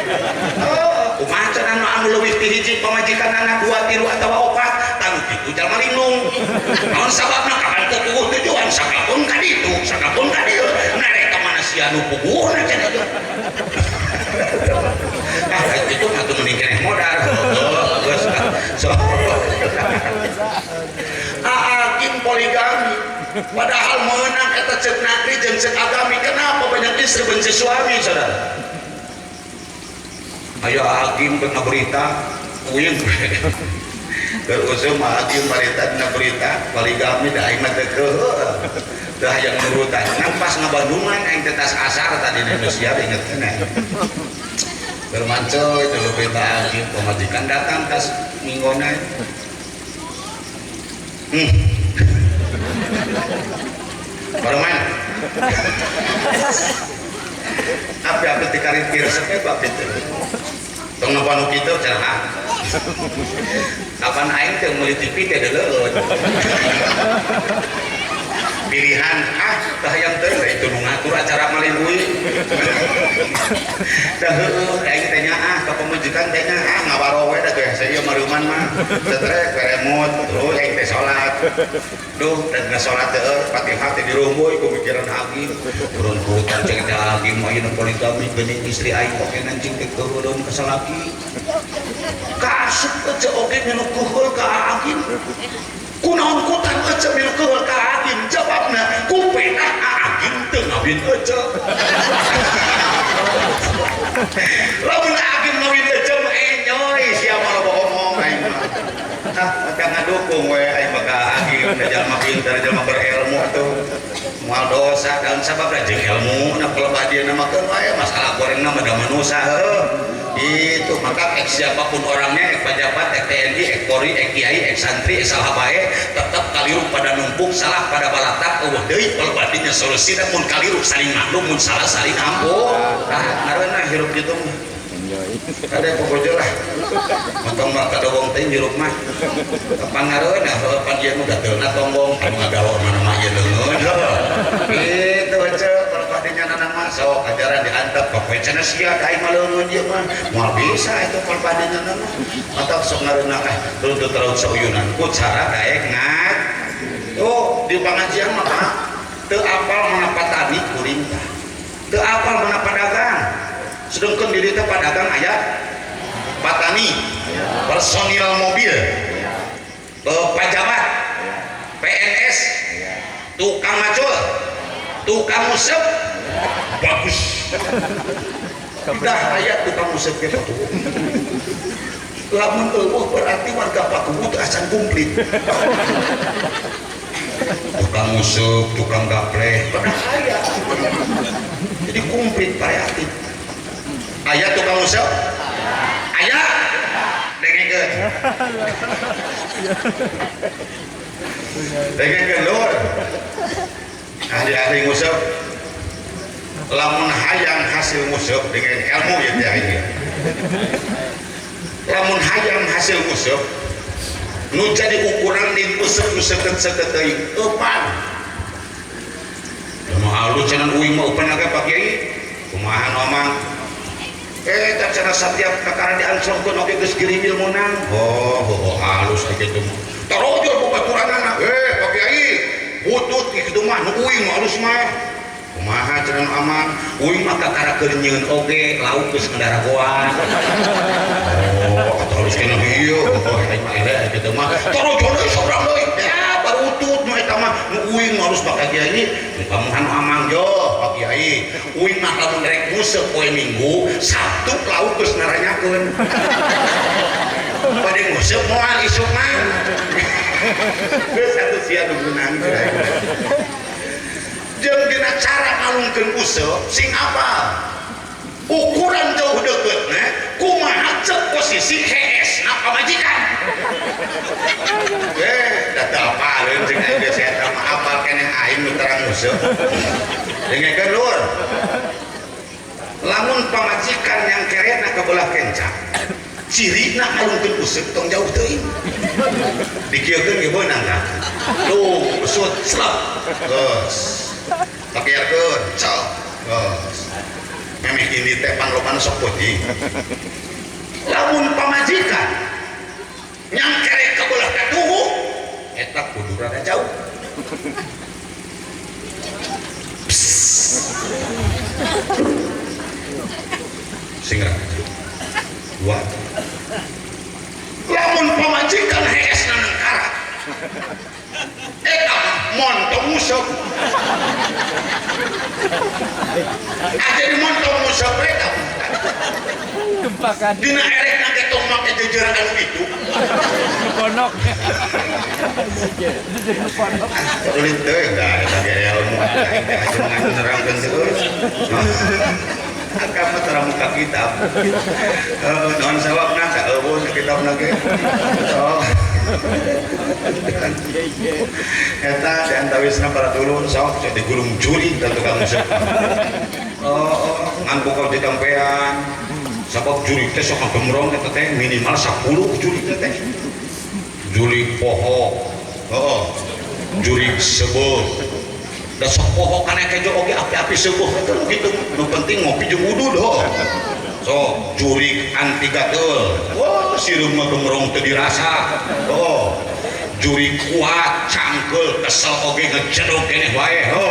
Heuh, kumaha cenah anu leuwih ti hiji pamajikan anak 2 3 atawa 4 tanu kitu jalma linglung. Naon sababna kapan teu puguh tujuan sakapun ka ditu, sakapun ka dieu. Narek ka mana sia nu puguhna cenah teh. Ah itu mah tuh mending keneh modal. Heuh, geus. So. Hakim poligami. Padahal meunang eta ceuk nakri jeung ceuk agami. Kenapa banyak istri benci suami, saudara? Aya hakim kena berita uyung. Terus mah hakim berita dina berita poligami da aing mah teu keuheuh. Teu hayang nurutan. Ngan pas ngabandungan aing teh tas asar tadi di Indonesia inget keneh. Bermanco itu berita hakim pemajikan datang tas minggona. Baru main. Api-api dikarit kirsep bab itu. Tong napa nu kitu cenah. Kapan aing teh meuli TV teh deuleueun. Pilihan ah tah hayang teh itu nu ngatur acara malin uing. Dah heueuh aing teh nyaah ka pamajikan teh nyaah ngabaro we da geus ieu mareuman mah. Cetrek peremut terus aing teh salat. Duh dan salat teh Fatihah teh dirumboy ku pikiran agim. Turun hutan cek teh agim mah ieu poligami geuning istri aing oge nancing teh keuheulun ka salaki. Kaasup ece oge milu keuheul ka agim. Kunaon kutan ece milu keuheul ka agim? Jawabna ku pedah agim teu ngawin ece. Lamun agim ngawin ece mah enyoy sia mah loba omong aing mah. Hah, maka ngadukung we aing mah ka agim da jalma pintar jalma berilmu atuh. Moal dosa daun sababna jeung ilmu na pelebah dieuna mah keun wae masalah gorengna mah da manusa heuh. Itu maka ek siapapun orangnya, ek pejabat, ek TNI, ek Polri, ek kiai, ek santri, ek salah bae, tetap kaliru pada numpuk, salah pada balatak, eueuh deui pelebadinya solusina mun kaliru saling maklum, mun salah saling ampun. Tah ngaranna hirup kitu mah. Kada pokojo lah. Montong mah kadowong teh hirup mah. Pangareuna heuh pan ieu nu gatelna tonggong, anu ngagawa mana mah ieu leungeun heuh. Kitu heueuh pelebadinya nana mah sok ajaran diantep pokoe cenah sia ka aing mah leungeun ieu mah. Moal bisa itu pelebadinya nana. Matak sok ngareuna ah tuntut raut sauyunan ku cara daek ngat. Tuh di pangajian mah Pak teu apal mana patani kuring tah. Teu apal mana padagang. Sedangkan diri teh padagang aya patani, personil mobil, pejabat, PNS, tukang macul, tukang musep, bagus. Dah aya tukang musep ge tuh. Lamun eueuh berarti warga Pakuwu teu acan komplit. Tukang musep, tukang gapleh, pada aya. Jadi komplit variatif. Aya tukang musep? Aya? Dengekeun. Dengekeun lur. Ahli-ahli ngusep lamun hayang hasil ngusep dengan ilmu ya teh ieu. Lamun hayang hasil ngusep nu jadi ukuran di usep nu seukeut-seukeut teuing eupan. Kumaha alus cenah uing mah eupan ge Pak Kiai? Kumaha nu amang? Tak cara setiap kakara diangsongkeun oge geus girimil meunang. Oh, oh halus kitu mah. Tarojol babaturanana. Pak Kiai, butut kitu mah nu uing mah halus mah. Kumaha cenah amang? Uing mah kakara keur nyieun oge lauk geus ngandaragoan. Oh, atuh halus keneh ieu. Oh, aing mah eleh kitu mah. Tarojol deui saurang deui. Ya, barutut nu eta mah nu uing mah halus Pak Kiai. Kamuhan amang yo Pak Kiai. Uing mah lamun rek nguseup poe Minggu, Sabtu lauk geus naranyakeun. Bade nguseup moal isuk mah. Geus atuh sia nu meunang. Jeung dina cara ngalungkeun useup sing apal. Ukuran jauh deuketna kumaha ceuk posisi heesna pamajikan. Da teu apaleun jeung aing geus eta mah apal keneh aing nu terang nguseup. Dengekeun lur. Lamun pamajikan yang keretna ka belah kenca, cirina ngalungkeun useup tong jauh teuing. Dikieukeun ge beunang tah. Tuh, usut slep. Geus. Pakiarkeun, cok. Geus. Memeh ini teh panglobana sok peuting. Lamun pamajikan yang kerek ka belah katuhu, eta kudu rada jauh. Sing rada jauh. Dua. Lamun pamajikan heesna nangkara, eta montong musuk. Jadi montong musuk eta. Tumpakan. Dina erekna ge tong make jejeran anu kitu. Ponok. Ponok. Sulit teuing da eta ge ilmu aing teh ajengan nerangkeun teh euy. Akam mah tara muka kitab. Heuh, naon sawabna da eueuh kitabna ge. Oh. Eta di antawisna para dulur sok jadi gulung juri dan tukang musik. Oh, ngan pokok ditampean. Sabab juri teh sok ngagemrong eta teh minimal 10 juri teh. Juri poho. Heeh. Juri sebeut. Da sok poho kana kejo oge api-api seueuh eta nu kitu nu penting ngopi jeung udud ho. So jurik anti gatel. Wah, sireum mah gemerong teu dirasa. Oh. Jurik kuat, cangkeul, kesel oge ngejedog keneh wae ho.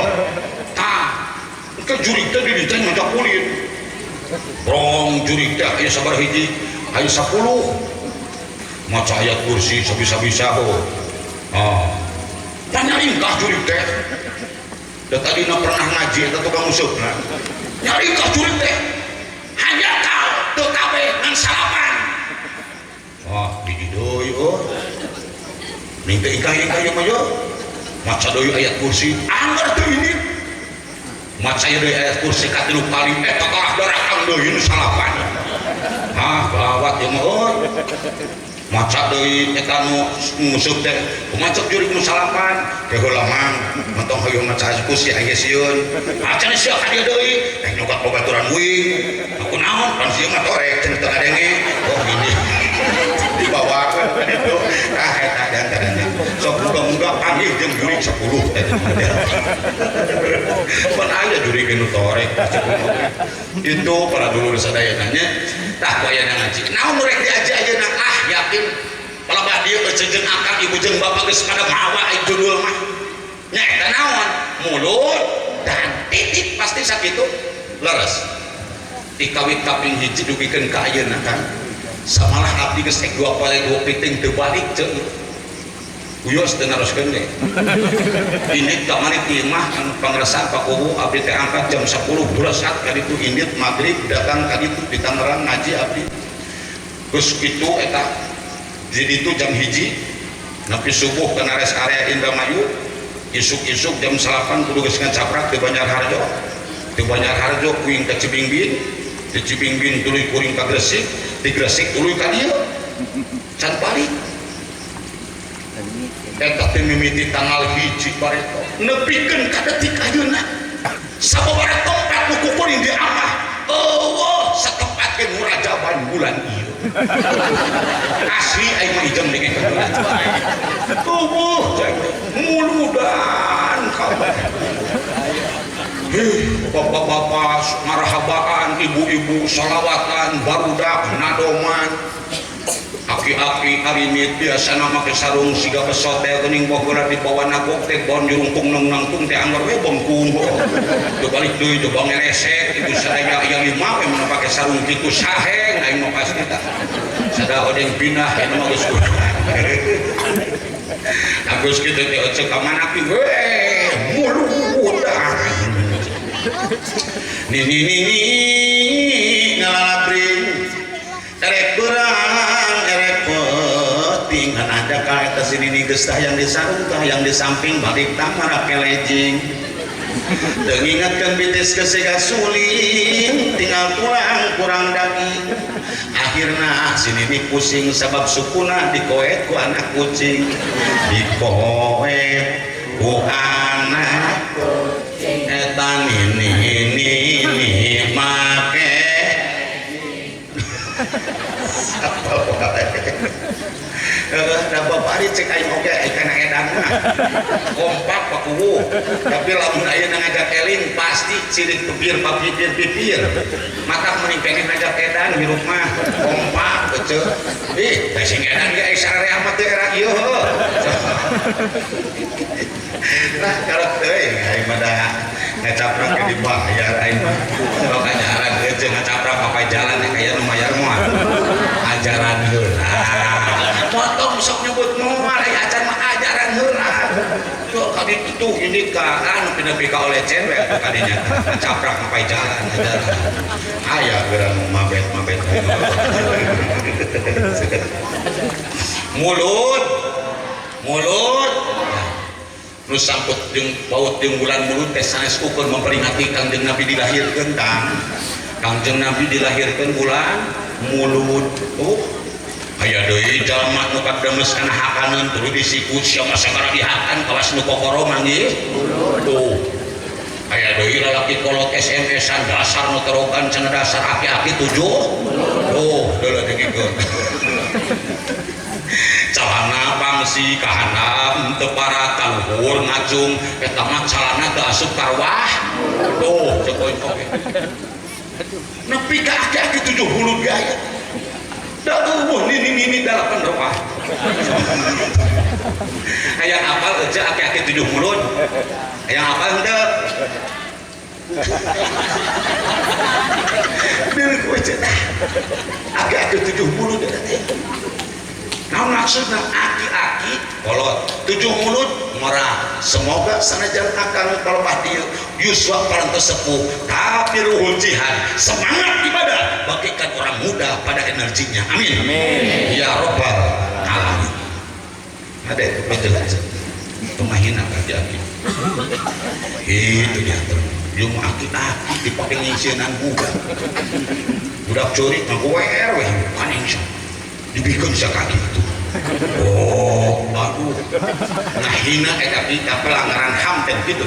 Tah, ke jurik teh di dieu ngajak kulit. Brong jurik teh aya sabar hiji, aya 10. Maca ayat kursi sabisa-bisa ho. Ah. Panyaringkah jurik teh. Da tadina pernah ngaji eta tukang musuhna. Nyaringkah jurik teh. Hanjakal teu kabeh ngan salapan. Wah, hiji deui oh. Ning teh ingkah-ingkah ieu mah yo. Maca deui ayat kursi, angger teu ini. Maca deui ayat kursi katilu kali eta kalah daratang deui nu salapan. Ah, gawat ieu mah euy. Maca deui eta nu musuh teh, kumaha cek jurik nu salapan? Ke heula mang, mentong hoyong maca ayat kursi aya sieun. Acan sia ka dieu deui, eh nyogat babaturan uing. Aku naon pan sieun mah torek cenah teu ngadenge. Oh ini dibawakeun ka ditu. Ah eta di antaranya. Sok muga-muga panggih jeung jurik 10 eta. Pan aya jurik nu torek. Itu para dulur sadayana nya. Tah ku aya ngaji. Naon nu rek diaji ayeuna? Ah yakin palebah dieu jeung akang ibu jeung bapak geus pada mawa ai judul mah. Nya eta naon? Mulut dan titik pasti sakitu. Leres. Dikawit kaping hiji dugikeun ka ayeuna kan. Samalah abdi geus ek dua poe dua piting teu balik ceu. Uyos teu naroskeun ge. Indit kamari ti imah anu pangrasa pakuwu abdi teh angkat jam 10 beresat ka ditu indit magrib datang ka ditu di Tangerang ngaji abdi. Geus kitu eta di ditu jam 1 nepi subuh kana rest area Indramayu isuk-isuk jam 8 kudu geus ngacaprak di Banjarharjo. Di Banjarharjo kuing ka Cibingbin, di Cibingbin tuluy kuring ka Gresik, di Gresik tuluy ka dieu. Can balik. Eta teh mimiti tanggal 1 bareto nepikeun ka detik ayeuna. Sababaraha tempat nu kukuring di amah eueuh satempat ge murajaban bulan ieu. Asli aing mah ijem dengan bulan. Eueuh muludan kabeh. Heh, bapak-bapak marhabaan, ibu-ibu salawatan, barudak nadoman. Aki-aki arinit biasana make sarung siga pesot teh geuning baheula dibawa nagog teh bon jurungkung nang nangtung teh anggar we bengkung. Teu balik deui teu bangeresek ibu sadaya aya lima we mun pake sarung kitu saheng aing mah pasti tah. Sada odeng pindah eta mah geus kudu. Agus kitu teh ecek ka mana pi we muludan. Ni ni ni ngalalabring erek berang erek penting kan ada ka eta sini ni geus tah yang di sarung tah yang di samping balik tamara kelejing. Teu ngingetkeun bitis ke siga suling tinggal tulang kurang daging. Akhirna sini ni pusing sabab sukuna dikoet ku anak kucing. Dikoet ku anak kucing eta nini nini make. Da bapak ari cek aing oge ai kana edan mah. Kompak pakuwu. Tapi lamun ayeuna ngajak eling pasti cirit pipir papipir pipir. Matak mending pengen ngajak edan hirup mah kompak eceu. Ih, da sing edan ge ai sararea mah teu era ieu heuh. Nah, karep teuing aing mah da ngacaprak ge dibayar aing mah. Sok ajaran eceu ngacaprak papai jalan aya nu mayar moal. Ajaran heula. Potong sok nyebut moal aya acan mah ajaran heula. Tuh kadi tuh ini ka anu pina ka oleh cewek atuh kadinya. Ngacaprak papai jalan ajaran. Aya geura nu mabet-mabet. Mulut. Mulut. Nu sangkut jeung paut jeung bulan mulut teh sanes ukur memperingati Kangjeng Nabi dilahirkeun tang. Kangjeng Nabi dilahirkeun bulan mulut. Oh, aya deui jalma nu kademes kana hakaneun tuluy disikut sia mah sagala dihakan kawas nu kokoro manggih. Tuh. Aya deui lalaki kolot SMS-an dasar nu terogan cenah dasar aki-aki 7. Tuh, deuleu dengikeun. Capek Calana pangsi kahandap teu para kaluhur ngacung eta mah calana teu asup karwah. Tuh cek aing oge. Nepi ka aki-aki 7 mulud ge aya. Da eueuh nini-nini 8 rupah. Hayang apal ece aki-aki 7 mulud. Hayang apal henteu? Biar ku ece tah. Aki-aki 7 mulud eta teh. Naon maksudna aki-aki kolot 7 mulud ngora. Semoga sanajan akang palebah dieu yuswa parantos sepuh tapi ruhul jihad semangat ibadah bagaikan orang muda pada energinya. Amin. Amin. Ya robbal alamin. Ada itu betul aja. Pemahina aki-aki. Itu dia terus. Yung aki-aki dipakai ngisianan budak. Budak curi ngakuwer weh paning dibikin sakaki itu. Oh, aduh. Ngahina eta kita pelanggaran HAM teh gitu.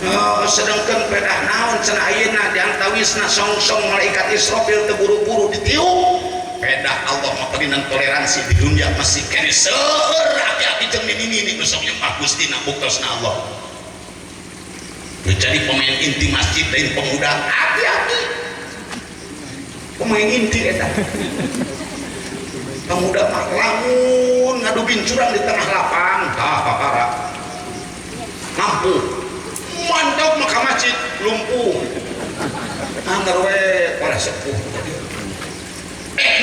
Oh, sedangkan pedah naon cenah ayeuna diantawisna song-song malaikat Israfil teu buru-buru ditiup. Pedah Allah mah pedinan toleransi di dunia masih keneh seueur aki-aki jeung nini-nini nu sok nyembah Gustina buktosna Allah. Jadi pemain inti masjid lain pemuda aki-aki. Pemain inti eta. Pemuda mah lamun ngadu bincuran di tengah lapang, tah pakara. Mampu. Mantap mah ka masjid lumpuh. Anggar we para sepuh.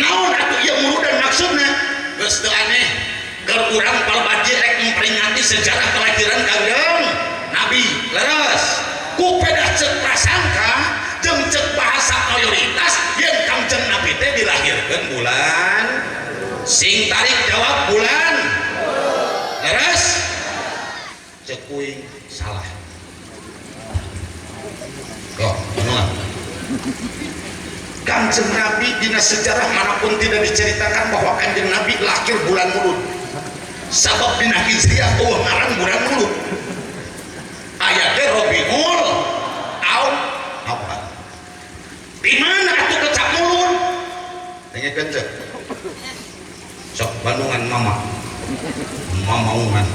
Naon atuh ieu muludan maksudna? Geus teu aneh. Keur urang palebah rek memperingati sejarah kelahiran Kangjeng Nabi. Leres. Ku pedah ceuk prasangka jeung ceuk bahasa mayoritas yen Kangjeng Nabi teh dilahirkeun bulan sing tarik jawab bulan leres cek kuing salah. Kok benar. Kangjeng Nabi dina sejarah manapun tidak diceritakan bahwa Kangjeng Nabi lahir bulan Mulud. Sabab dina Hijriah eueuh ngaran bulan Mulud. Aya ge Rabiul Awal. Di mana atuh kecap Mulud? Dengekeun cek. Sok Bandungan mama. Mamaungan.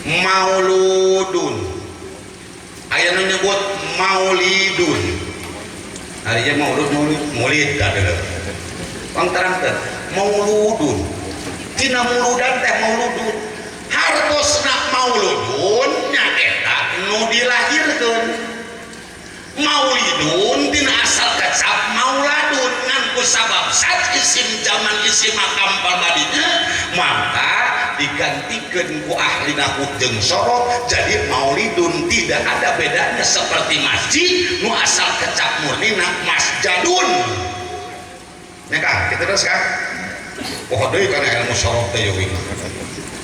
Mauludun. Aya nu nyebut maulidun. Ari ieu maulud maulid maulid kadeuleu. Pang terangkeun mauludun. Tina muludan teh mauludun. Hartosna mauludun nyaeta nu dilahirkeun. Maulidun tina asal kecap mauladun ngan ku sabab sat isim zaman isim makam palbadinya maka digantikeun ku ahli nahwu jeung sorof jadi maulidun tidak ada bedanya seperti masjid nu asal kecap murnina masjadun. Nya kah kitu terus kah? Poho deui kana ilmu sorof teh yeuh.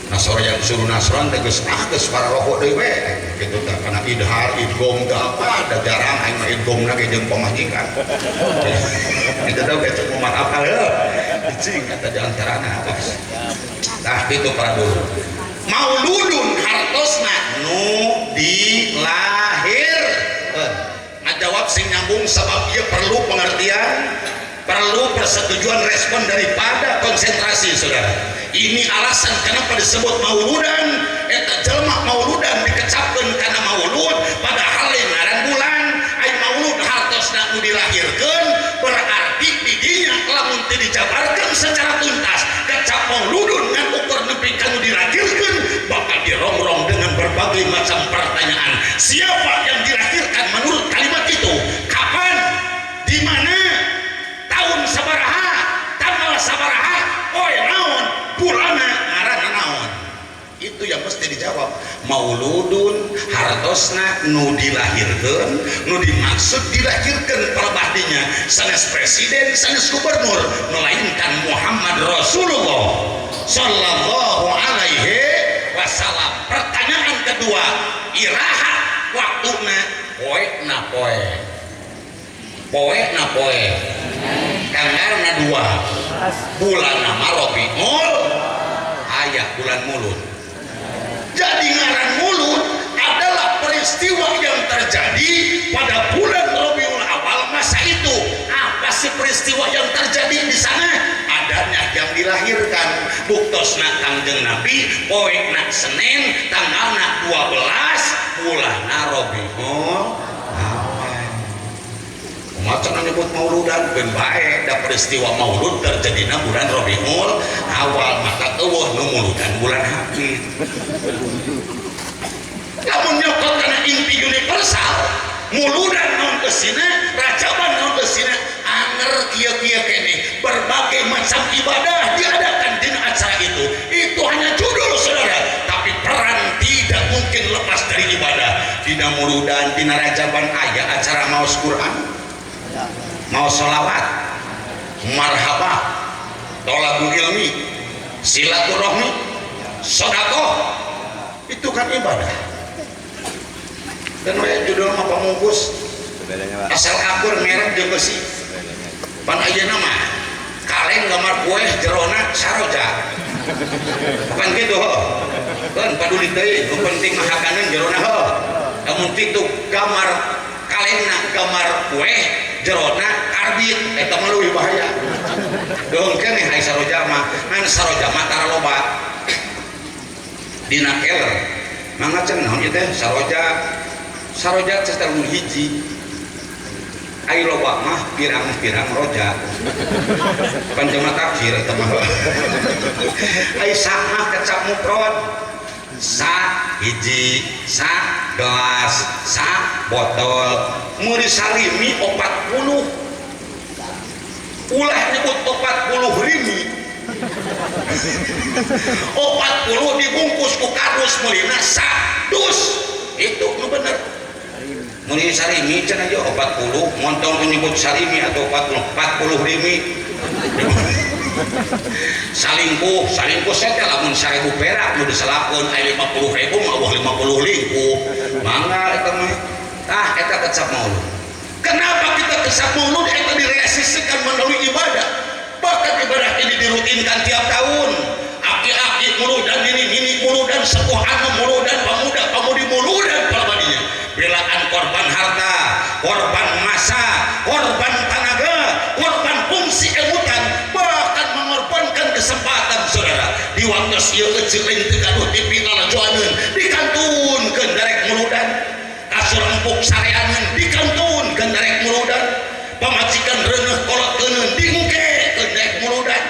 Nasor yang suruh Nasron teh geus ah geus para roho deui we kitu tah kana idhar idgham teh apa da jarang aing mah idghamna ge jeung pamajikan. Itu teh geus kumaha apal heuh. Cing eta di antarana apa. Tah kitu para dulu. Mauludun hartosna nu dilahirkeun. Ngajawab sing nyambung sabab ieu perlu pengertian, perlu persetujuan respon daripada konsentrasi saudara. Ini alasan kenapa disebut mauludan. Eta jelema mauludan dikecapkeun kana maulud padahal lain ngaran bulan. Ai maulud hartosna nu dilahirkeun berarti di dinya lamun teu dijabarkeun secara tuntas kecap mauludun ngan ukur nepi ka nu dilahirkeun bakal dirongrong dengan berbagai macam pertanyaan. Siapa yang dilahirkan menurut kalimat itu? Kapan? Di mana? Tahun sabaraha? Tanggal sabaraha? Poe naon? Bulana ngaranna naon? Itu yang mesti dijawab. Mauludun hartosna nu dilahirkeun, nu dimaksud dilahirkeun palebahdinya sanes presiden, sanes gubernur, melainkan Muhammad Rasulullah sallallahu alaihi wasallam. Pertanyaan kedua, iraha waktuna poe na poe. Poe na poe. Tanggalna dua. Bulan nama Rabiul aya bulan Mulud. Jadi ngaran Mulud adalah peristiwa yang terjadi pada bulan Rabiul Awal masa itu. Apa sih peristiwa peristiwa yang terjadi di sana, adanya yang dilahirkan. Buktosna Kangjeng Nabi poena Senin tanggalna 12 bulan Rabiul Awal. Macam nyebut mauludan ben bae da peristiwa maulud terjadina bulan Rabiul Awal, maka eueuh nu muludan bulan Hafid. Lamun nyokot kana inti universal, muludan naon eusina, rajaban naon eusina, anger kieu-kieu keneh berbagai macam ibadah diadakan dina acara itu. Itu hanya judul saudara, tapi peran tidak mungkin lepas dari ibadah. Dina muludan, dina rajaban aya acara maos Quran, maos sholawat, marhaba, tolabul ilmi, silaturahmi, sedekah, itu kan ibadah. Dan we judul mah pamungkus, asal akur merek jeung besi. Pan ayeuna mah kaleng gambar kue jerona saroja. Bukan gitu ho. Kan paduli teuing, nu penting mah hakaneun jerona ho. Lamun kitu gambar kalengna gambar kue jerona karbit eta mah leuwih bahaya. Deung keneh ai saroja mah, ngan saroja mah tara loba. Dina keler mangga cenah naon ieu teh saroja. Saroja teh mun hiji. Ai loba mah pirang-pirang roja. Panjama takfir eta mah. Ai sa mah kecap mufrad. Sa hiji, sa gelas, sa botol. Meuli sarimi 40. Ulah nyebut 40 rimi. 40 dibungkus ku kardus meulina sa dus. Itu nu bener. Meuli sarimi cenah ieu 40, montong menyebut sarimi atau 40 rimi. Salingkuh, salingkuh saya lamun 1000 perak nu diselapkeun aya 50.000 mah eueuh 50 lingkuh. Mangga eta mah. Tah eta kecap maulud. Kenapa kita kecap maulud eta direalisasikan melalui ibadah? Bahkan ibadah ini dirutinkan tiap tahun. Aki-aki muludan, nini-nini muludan, sepuh anu muludan, pemuda-pemudi muludan palabadinya. Belaan korban harta, korban masa, korban tenaga, korban fungsi emutan, bahkan mengorbankan kesempatan saudara. Di waktu ieu kecil lain teu gaduh TV lalajoaneun, dikantunkeun darek muludan. Kasur empuk sareaneun dikantunkeun darek muludan. Pamajikan reuneuh kolot keuneun dimukekeun darek muludan.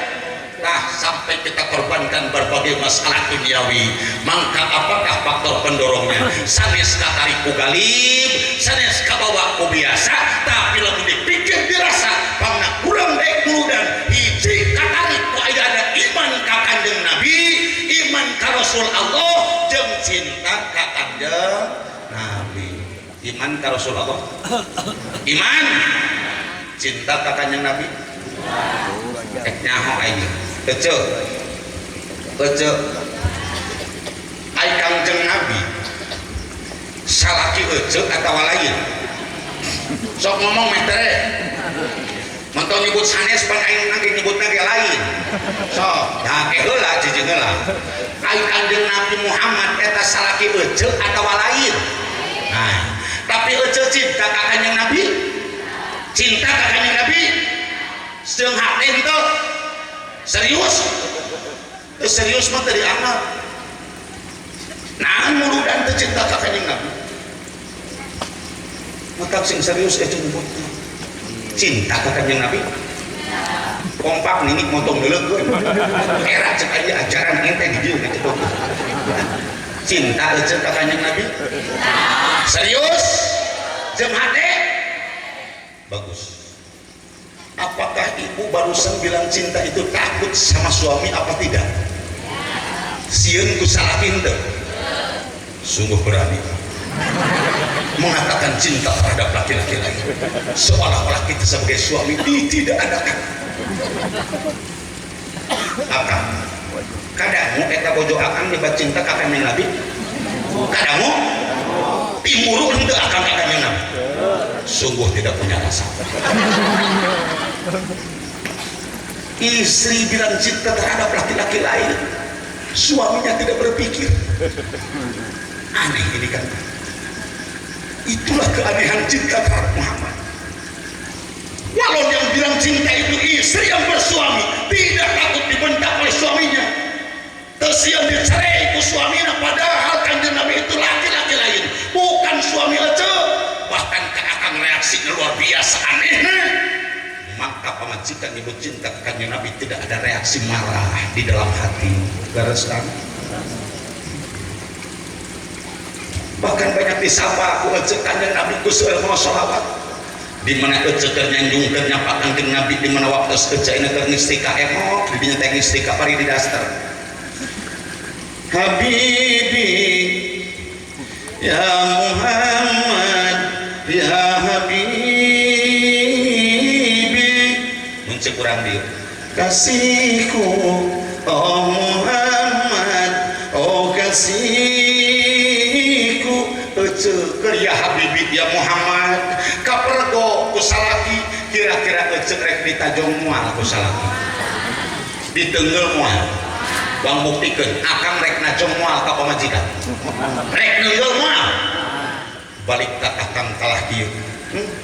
Nah, sampai kita korbankan berbagai masalah duniawi. Maka apakah faktor pendorongnya? Sanes katarik ku galib, sanes kabawa ku biasa, tapi lamun dipikir dirasa pangna kurang daek muludan, hiji katarik ku aya ada iman ka Kanjeng Nabi, iman ka Rasul Allah, jeung cinta ka Kanjeng Nabi. Iman ka Rasul Allah. Iman cinta ka Kanjeng Nabi. Nyaho aing. Ece. Ece. Ai Kangjeng Nabi salaki ece atawa lain. Sok ngomong meh tere. Montong nyebut sanes pan aing nage nyebutna ge lain. Sok, da ke heula cicing heula. Ai Kangjeng Nabi Muhammad eta salaki ece atawa lain. Nah, tapi ece cinta ka Kanjeng Nabi? Cinta ka Kanjeng Nabi? Seung hate henteu? Serius? Serius mah teu dianggap. Naon muludan teu cinta ka Kanjeng Nabi? Matak sing serius eta nyebutna. Cinta ka Kanjeng Nabi? Kompak nini montong deuleukeun. Era cek aya ajaran ente di dieu kitu. Cinta ece ka Kanjeng Nabi? Serius? Jeung hate? Bagus. Apakah ibu barusan bilang cinta itu takut sama suami apa tidak? Sieun ku salaki henteu? Sungguh berani mengatakan cinta terhadap laki-laki lain, seolah-olah kita sebagai suami tidak adakan. Akang kadangu eta bojo akang nyebat cinta ka Kanjeng Nabi? Kadangu timuru henteu akang ka Kanjeng Nabi? Sungguh tidak punya rasa. Istri bilang cinta terhadap laki-laki lain, suaminya tidak berpikir. Aneh ini kan. Itulah keanehan cinta terhadap Muhammad. Walau yang bilang cinta itu Sieun dicerai ku suamina, padahal Kanjeng Nabi itu laki-laki lain, bukan suami ece. Bahkan ke akang reaksinya luar biasa anehnya. Maka pamajikan ibu cinta ke Kanjeng Nabi tidak ada reaksi marah di dalam hati. Leres kan? Bahkan banyak disapa ku ece Kanjeng Nabi ku seueur mawa sholawat. Di mana ece keur nyanjung keur nyapa Kanjeng Nabi, di mana waktu ece ini keur ngistika emok, di dinya teh ngistika pari di daster. Habibi ya Muhammad ya Habibi, mun ceuk urang dieu kasihku oh Muhammad oh kasihku. Ece keur ya Habibi ya Muhammad kapergo ku salaki, kira-kira ece rek ditajong moal ku salaki, ditenggel moal. Bang buktikeun akang rek najong moal ka pamajikan, rek nenggel moal. Balik ka akang kalah kieu.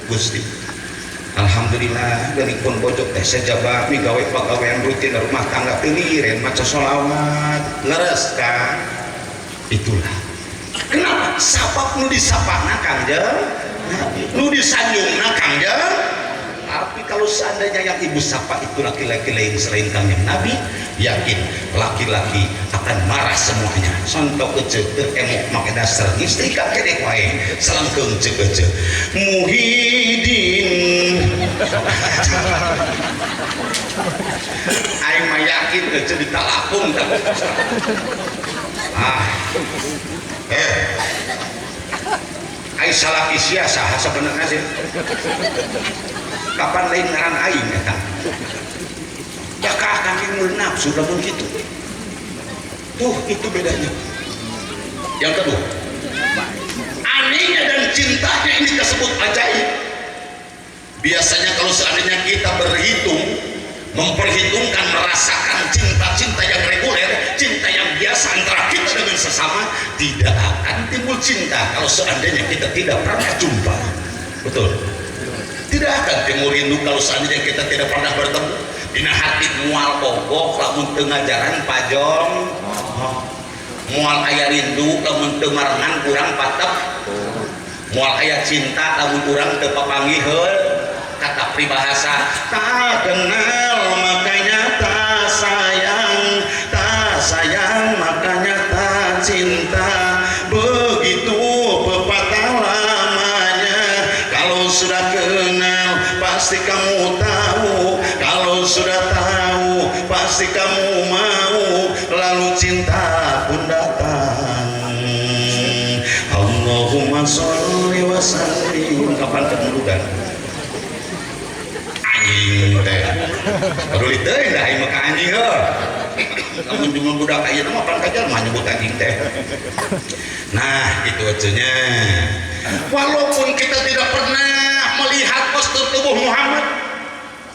Gusti alhamdulillah dari pun bojok teh sajaba migawe pagawean rutin rumah tangga teu liren maca sholawat leres kan. Itulah kenapa sabab nu disapana Kangjeng Nabi, nu disanjungna Kangjeng. Tapi kalau seandainya yang ibu sapa itu laki-laki lain selain Kangjeng Nabi, yakin laki-laki akan marah semuanya. Sontok ece teu emok make dasar ngistrika kedek wae salangkeung ceuk ece Muhyiddin. Aing mah yakin ece ditalapung tah. Ah. Aing salaki sia saha sebenarnya sih? Kapan lain ngaran aing eta? Ya ka akang yang nafsu lamun kitu. Tuh itu bedanya. Yang kedua, anehnya dan cintanya ini tersebut ajaib. Biasanya kalau seandainya kita berhitung, memperhitungkan, merasakan cinta-cinta yang reguler, cinta yang biasa antara kita dengan sesama, tidak akan timbul cinta kalau seandainya kita tidak pernah jumpa. Betul? Tidak akan timbul rindu kalau seandainya kita tidak pernah bertemu. Dina hati mual bogoh lamun teu ngajaran pajong, mual aya rindu lamun teu marengan kurang patep, mual aya cinta lamun urang teu papanggih heul. Kata peribahasa, tak kenal makanya tak sayang, tak sayang makanya tak cinta. Begitu pepatah lamanya, kalau sudah kenal pasti kamu tahu, kalau sudah tahu pasti kamu mau, lalu cinta pun datang. Allahumma sholli wa sallim. Kapan kemudian anjing teh peduli teuing dah aing mah ka anjing heuh. Lamun jumlah budak ayeuna mah pan kajar mah nyebut anjing teh. Nah, itu aja. Walaupun kita tidak pernah melihat postur tubuh Muhammad,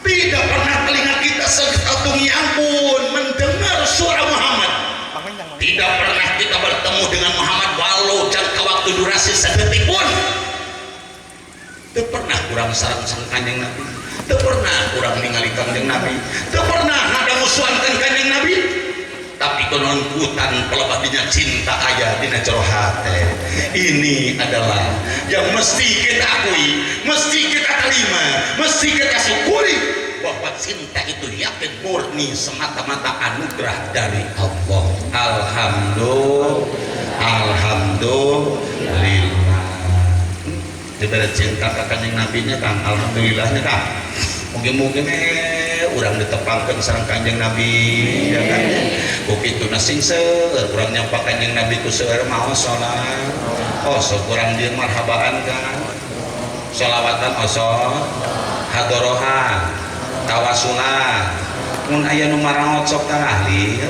tidak pernah telinga kita setunggian pun mendengar suara Muhammad, tidak pernah kita bertemu dengan Muhammad walau jangka waktu durasi sedetik pun, tidak pernah kurang sareng sang Kanjeng Nabi, tidak pernah kurang ningali Kanjeng Nabi, tidak pernah ada musuhan Kanjeng Nabi. Tapi konon kutan pelebah cinta aya dina jero hate. Ini adalah yang mesti kita akui, mesti kita terima, mesti kita syukuri bahwa cinta itu yakin murni semata-mata anugerah dari Allah. Alhamdulillah, alhamdulillah. Diberi cinta ka Kanjeng Nabi nya kang, alhamdulillahnya kang. Mungkin-mungkin urang ditepangkeun sareng Kanjeng Nabi, ya kan? Ku kituna sing seueur urang nyampa Kanjeng Nabi ku seueur maos salat. Osok urang dieu marhabaan kan. Sholawatan osok, hadorohan, tawasulan. Mun aya nu maraot sok tahlil,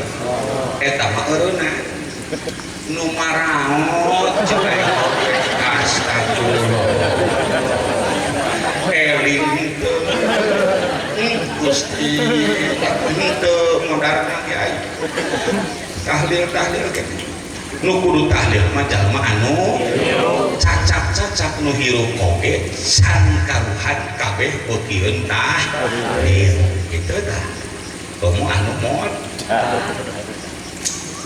eta mah eureuna. Nu maraot cek astagfirullah. Eling teu. Gusti henteu modarna ge aing. Tahlil-tahlil ge. Nu kudu tahlil mah jalma anu cacap-cacap nu hirup oge san karuhan kabeh beukieun tahlil. Kitu tah. Komo anu mod.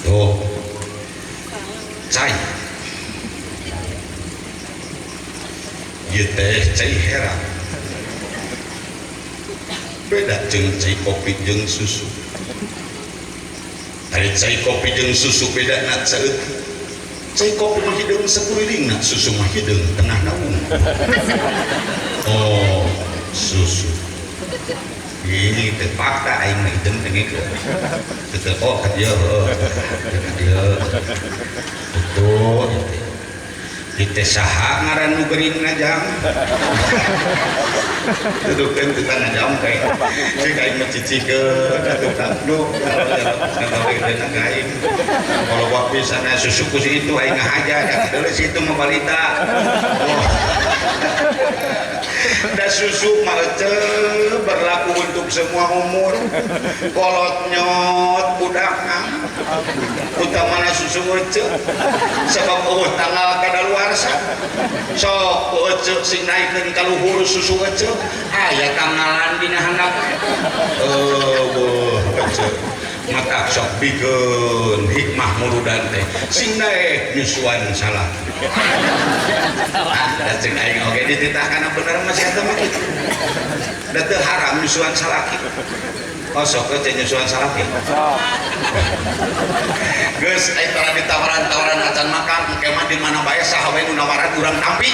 Tuh. Cai. Ieu teh cai herang. Beda jeung cai kopi jeung susu. Ari cai kopi jeung susu bedana saeutik. Cai kopi mah hideung sakulilingna, susu mah hideung tengahna unggul. Oh, susu. Ini teh fakta aing mah hideung dengekeun. Teu oh ka dieu heuh. Ka dieu. Betul ieu teh. Ieu teh saha ngaran nu geuringna jang? Dudukeun tukang ngajam kae. Cek aing mah cicikeun ka tukang duh ka aing. Kalau waktu sana susu ku si itu aing ngahaja da deuleu si itu mah balita. Oh. Da susu mah eceu berlaku untuk semua umur. Kolot nyot budakna. Utamana susu eceu sebab eueuh tanggal kadaluarsa. Sok eceu sing naikeun ka luhur susu eceu aya tanggalan dina handap. Eueuh eceu mata sok bikeun hikmah murudan teh sing daek nyusuan salah. Ah, da ceuk aing oge dititah kana bener mah sia teh mah kitu. Da teu haram nyusuan salaki. Oh sok teh nyusuan salaki. Geus aing tara ditawaran-tawaran acan makan engke mah di mana bae saha we nu nawaran urang tampi.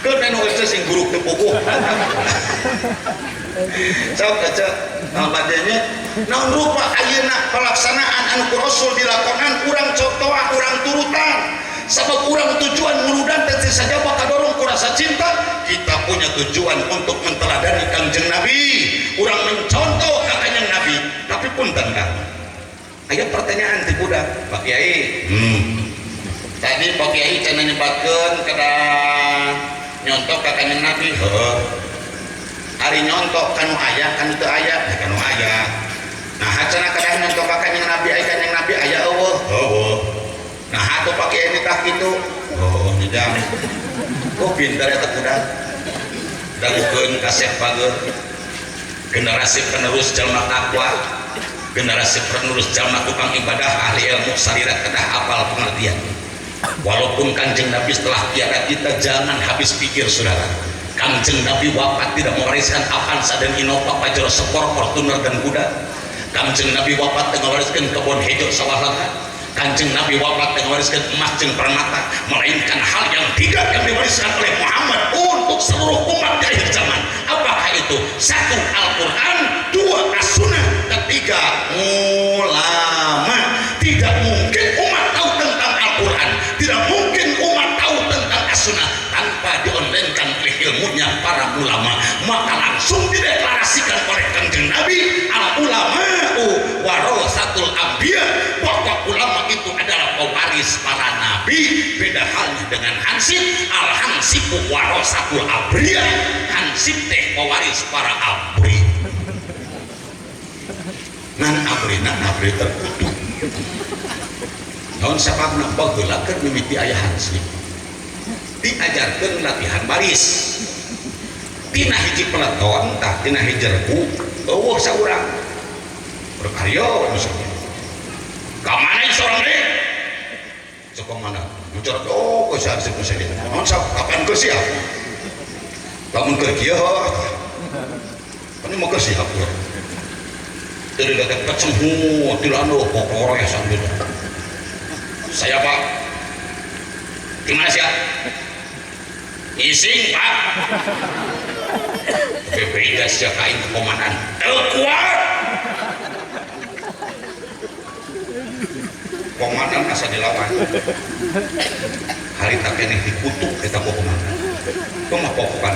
Keun anu geus sing buruk teu puguh. Sok eceu badenya naon rupa ayeuna pelaksanaan anu ku Rasul dilakonan urang contohan urang turutan sabab urang tujuan murudan teh saja bakal dorong ku rasa cinta. Kita punya tujuan untuk menteladani Kangjeng Nabi, urang mencontoh ka Kanjeng Nabi. Tapi punten Kang, aya pertanyaan ti budak Pak Kiai. Tadi Pak Kiai cenah nyebatkeun kedah nyontoh ka Kanjeng Nabi. Heuh. Ari nyontoh kanu aya kanu teu aya, ya kanu aya. Nah cenah kedah nyontoh ka Kanjeng Nabi, aya Kanjeng Nabi aya eueuh. Eueuh. Nah atuh Pak Kiai nitah kitu. Oh, nyejang. Oh pintar eta budak. Dagukeun kasep pageur. Generasi penerus jalma takwa, generasi penerus jalma tukang ibadah, ahli ilmu salira kedah apal pengertian. Walaupun Kanjeng Nabi setelah tiada kita jangan habis pikir saudara. Kanjeng Nabi wafat tidak mewariskan Avanza dan Innova, Pajero Sport, Fortuner dan kuda. Kanjeng Nabi wafat tidak mewariskan kebun hijau sawah lahan. Kanjeng Nabi wafat tidak mewariskan emas jeung permata, melainkan hal yang tidak yang diwariskan oleh Muhammad untuk seluruh umat di akhir zaman. Apakah itu? Satu, Al-Quran, dua, As-Sunnah, ketiga, ulama. Tidak mungkin umat tahu tentang Al-Quran, tidak mungkin umat tahu tentang As-Sunnah tanpa dionlinekan oleh ilmunya para ulama. Maka langsung dideklarasikan oleh Kanjeng Nabi, al-ulama'u warasatul anbiya, bahwa ulama itu adalah pewaris para nabi. Beda halnya dengan hansip, al-hansipu warasatul abriya, hansip teh pewaris para abri. Nan abrina abri terkutuk. Naon sababna baheula keur mimiti aya hansip diajarkeun latihan baris. Tina hiji peleton tah tina hiji regu eueuh saurang berkarya misalnya. Ka mana ieu saurang deui? Sok ka mana? Muncul oh geus hansip geus ieu. Naon sok kapan geus siap? Lamun keur kieu heuh. Kan mah geus siap ya. Teu datang kecemhu tilano kokoroe sambil. Saya Pak. Gimana siap? Ising Pak. Tapi beda siapa aing komandan. Teu kuat. Komandan asa dilawan. Harita keneh dikutuk eta ku komandan. Kumaha pokokan?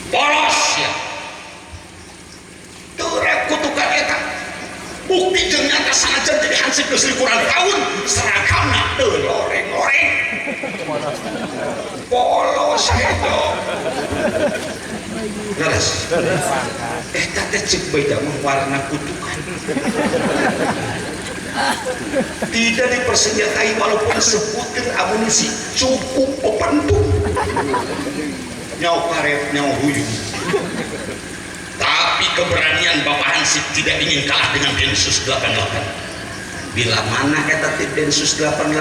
Polos ya. Teu rek kutukan eta. Bukti jeung nyata sanajan jadi hansip geus likuran tahun seragamna teu loreng-loreng. Polos eta. Leres. Eta teh ceuk beda mah warna kutukan. Tidak dipersenjatai walaupun sebutir amunisi cukup pepentung. Nyau karet nyau huyung. Tapi Tapi keberanian Bapak Hansip tidak ingin kalah dengan Densus 88. Bila mana eta ti Densus 88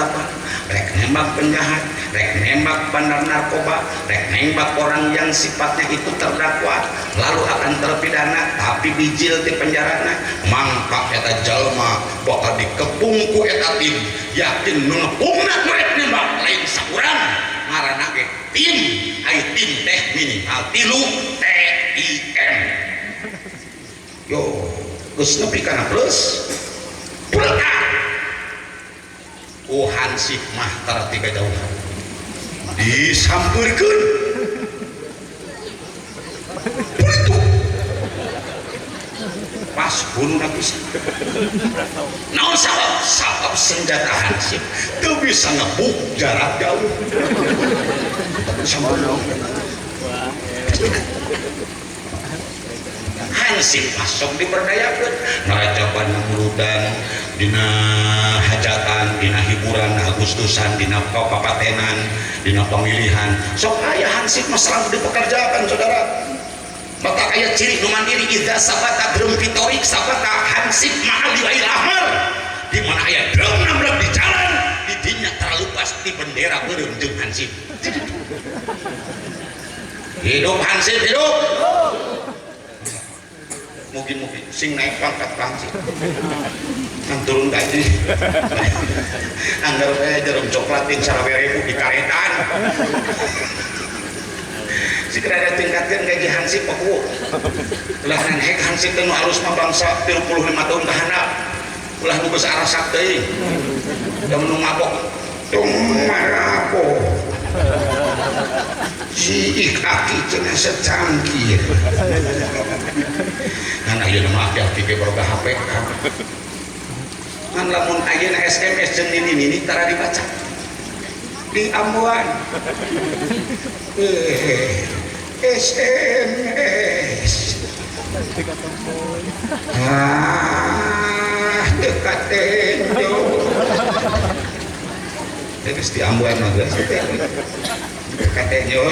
rek nembak penjahat, rek nembak bandar narkoba, rek nembak orang yang sifatnya itu terdakwa lalu akan terpidana tapi bijil di penjarana, mangka eta jalma bakal dikepung ku eta tim, yakin nu ngepungna nu rek nembak lain saurang, ngaranna ge tim. Ai tim teh minimal 3 TIM. Yo geus nepi kana plus pulka ku Hansip mah tara tiga jauhan disampeurkeun pulitu pas hununa pisan. Naon sabab? Sabab senjata Hansip teu bisa ngebuk jarak jauh. Hansip masuk diberdayakeun narajaban muludan dina hajatan, dina hiburan Agustusan, dina kapapatenan, dina pemilihan sok aya Hansip mah selalu dipekerjakan saudara. Maka aya ciri nu mandiri idza sabata drum fitorik sabata Hansip ma'al liwail ahmar, di mana aya drum nambrak di jalan di dinya terlalu pasti bendera beureum jeung Hansip. Hidup Hansip, hidup. Mugi-mugi sing naik pangkat Hansip kan turun gaji. Anggar we jarum coklatin 100.000 di karetan. Segera ada tingkatkan gaji Hansip aku. Ulah nangek Hansip teh nu alus mah bangsa 35 tahun ka handap. Ulah nu geus arasak teuing. Da nu mabok tung marapo. Si kaki cenah secangkir. Kan ayeuna mah aki-aki ge boga HP kan. Ngan lamun ayeuna SMS jeung nini-nini tara dibaca. Di ambuan. SMS. Ah, dekat tenjo. Geus di ambuan mah geus. Dekat tenjo.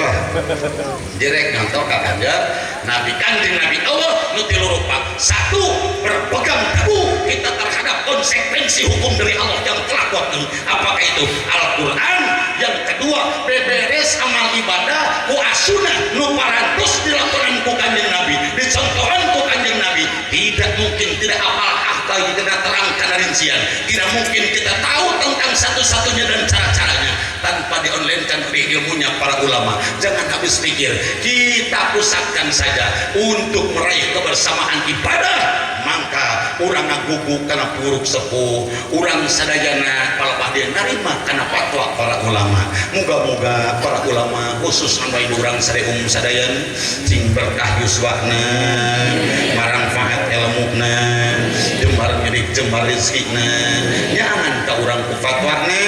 Direk nonton ka Kanjeng Nabi, Kanjeng Nabi Allah nu tilu rupa. Satu, berpegang teguh kita terhadap konsekuensi hukum dari Allah yang telah kuat. Apakah itu Al-Qur'an? Yang kedua, beberes amal ibadah ku asuna nu parantos dilakonan ku Kanjeng Nabi, dicontohan ku Kanjeng Nabi. Tidak mungkin tidak apal ahkam, tidak terang kana rincian. Tidak mungkin kita tahu tentang satu-satunya dan cara-caranya tanpa dionlinekan oleh ilmunya para ulama. Jangan habis pikir, kita pusatkan saja untuk meraih kebersamaan ibadah. Maka urang ngagugu kana puruk sepuh, urang sadayana palebah dia narima kana fatwa para ulama. Moga-moga para ulama khusus anu urang sadaya umum sadayana sing berkah yuswana, marangfaat ilmuna, jembar milik jembar rezekina, nyangan ka urang ku fatwana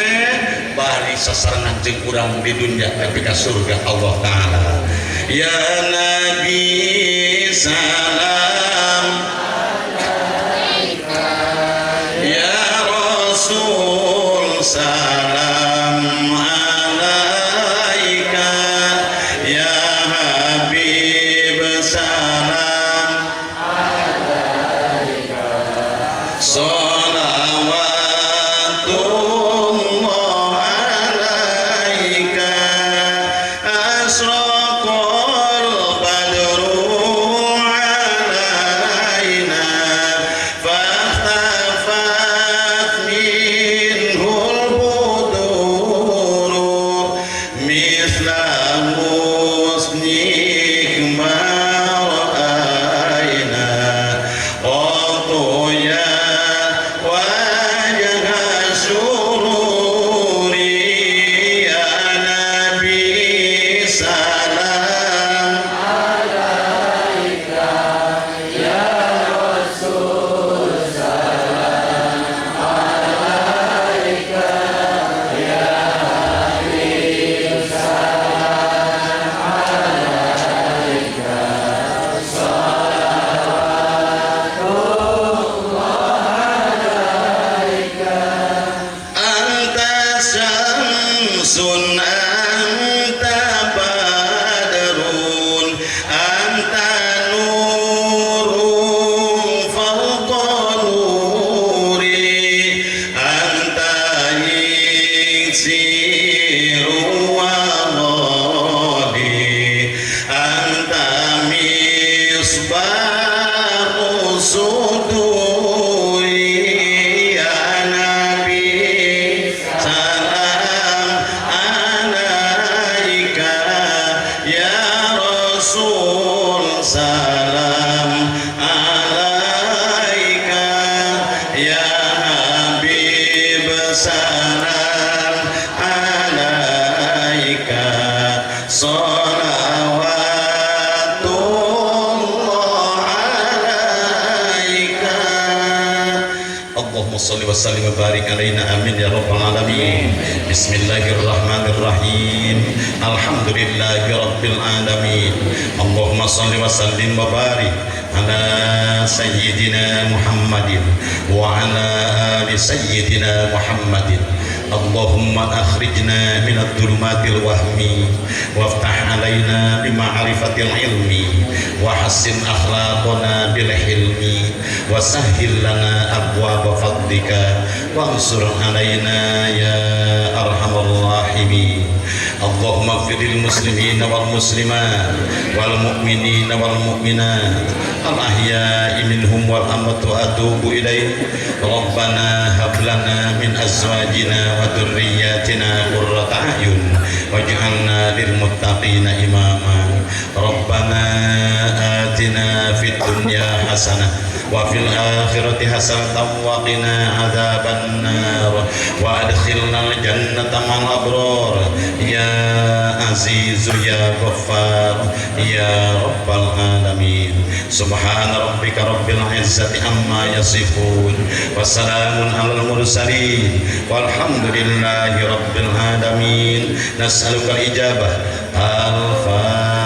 bari sasarengan jeung urang di dunia nepi ka surga Allah taala. Ya Nabi salam, ya Rasul salam alaika, ya Habib salam alaika, sholawatullah alaika, asraqal badru alaina, fahtafat minhul buduru, misla husnik ma ra'ayna, qatu ya wajha sururi, ya Nabi salam Rasul salam alaika ya Habib salam alaika sholawatullah alaika. Allahumma sholli wa sallim wa barik alaina amin ya rabbal alamin. Bismillahirrahmanirrahim. Alhamdulillahi rabbil alamin. Allahumma sholli wa sallim wa barik ala sayyidina Muhammadin wa ala ali sayyidina Muhammadin. Allahumma akhrijna minadh dhulumatil wahmi waftah alaina bima'rifatil ilmi wa hassin akhlaqana bil hilmi wa sahhil lana abwaaba fadlika wansur alaina ya arhamar rahimin. Allahumma ighfir lil muslimina wal muslimat wal mu'minina wal mu'minat al ahya'i minhum wal amwat wa atubu ilaik. Rabbana hab lana min azwajina wa dhurriyyatina qurrata a'yun waj'alna lil muttaqina imama. Rabbana atina fid dunya hasanah wa fil akhirati hasanatan wa qina adzaban nar wa adkhilnal jannata ma'al abrar ya azizu ya ghaffar ya rabbal alamin. Subhana rabbika rabbil izzati amma yasifun wassalamun alal mursalin walhamdulillahi rabbil alamin. Nas'aluka al-ijabah. Al-Fatihah.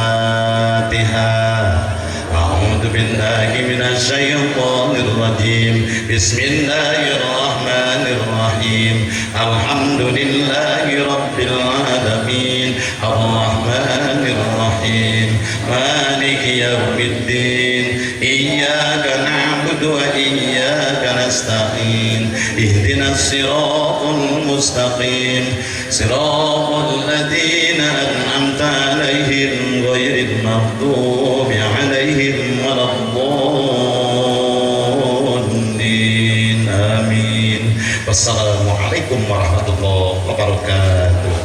A'udzu billahi minasy syaithanir rajim. Bismillahirrahmanirrahim. Alhamdulillahi rabbil alamin. Arrahmanir rahim. Maliki yaumiddin. Iyyaka na'budu wa iyyaka nasta'in. Ihdinas siratal mustaqim. Siratal ladzina an'amta 'alaihim ghairil maghdubi 'alaihim waladdallin. Amin. Wassalamualaikum warahmatullahi wabarakatuh.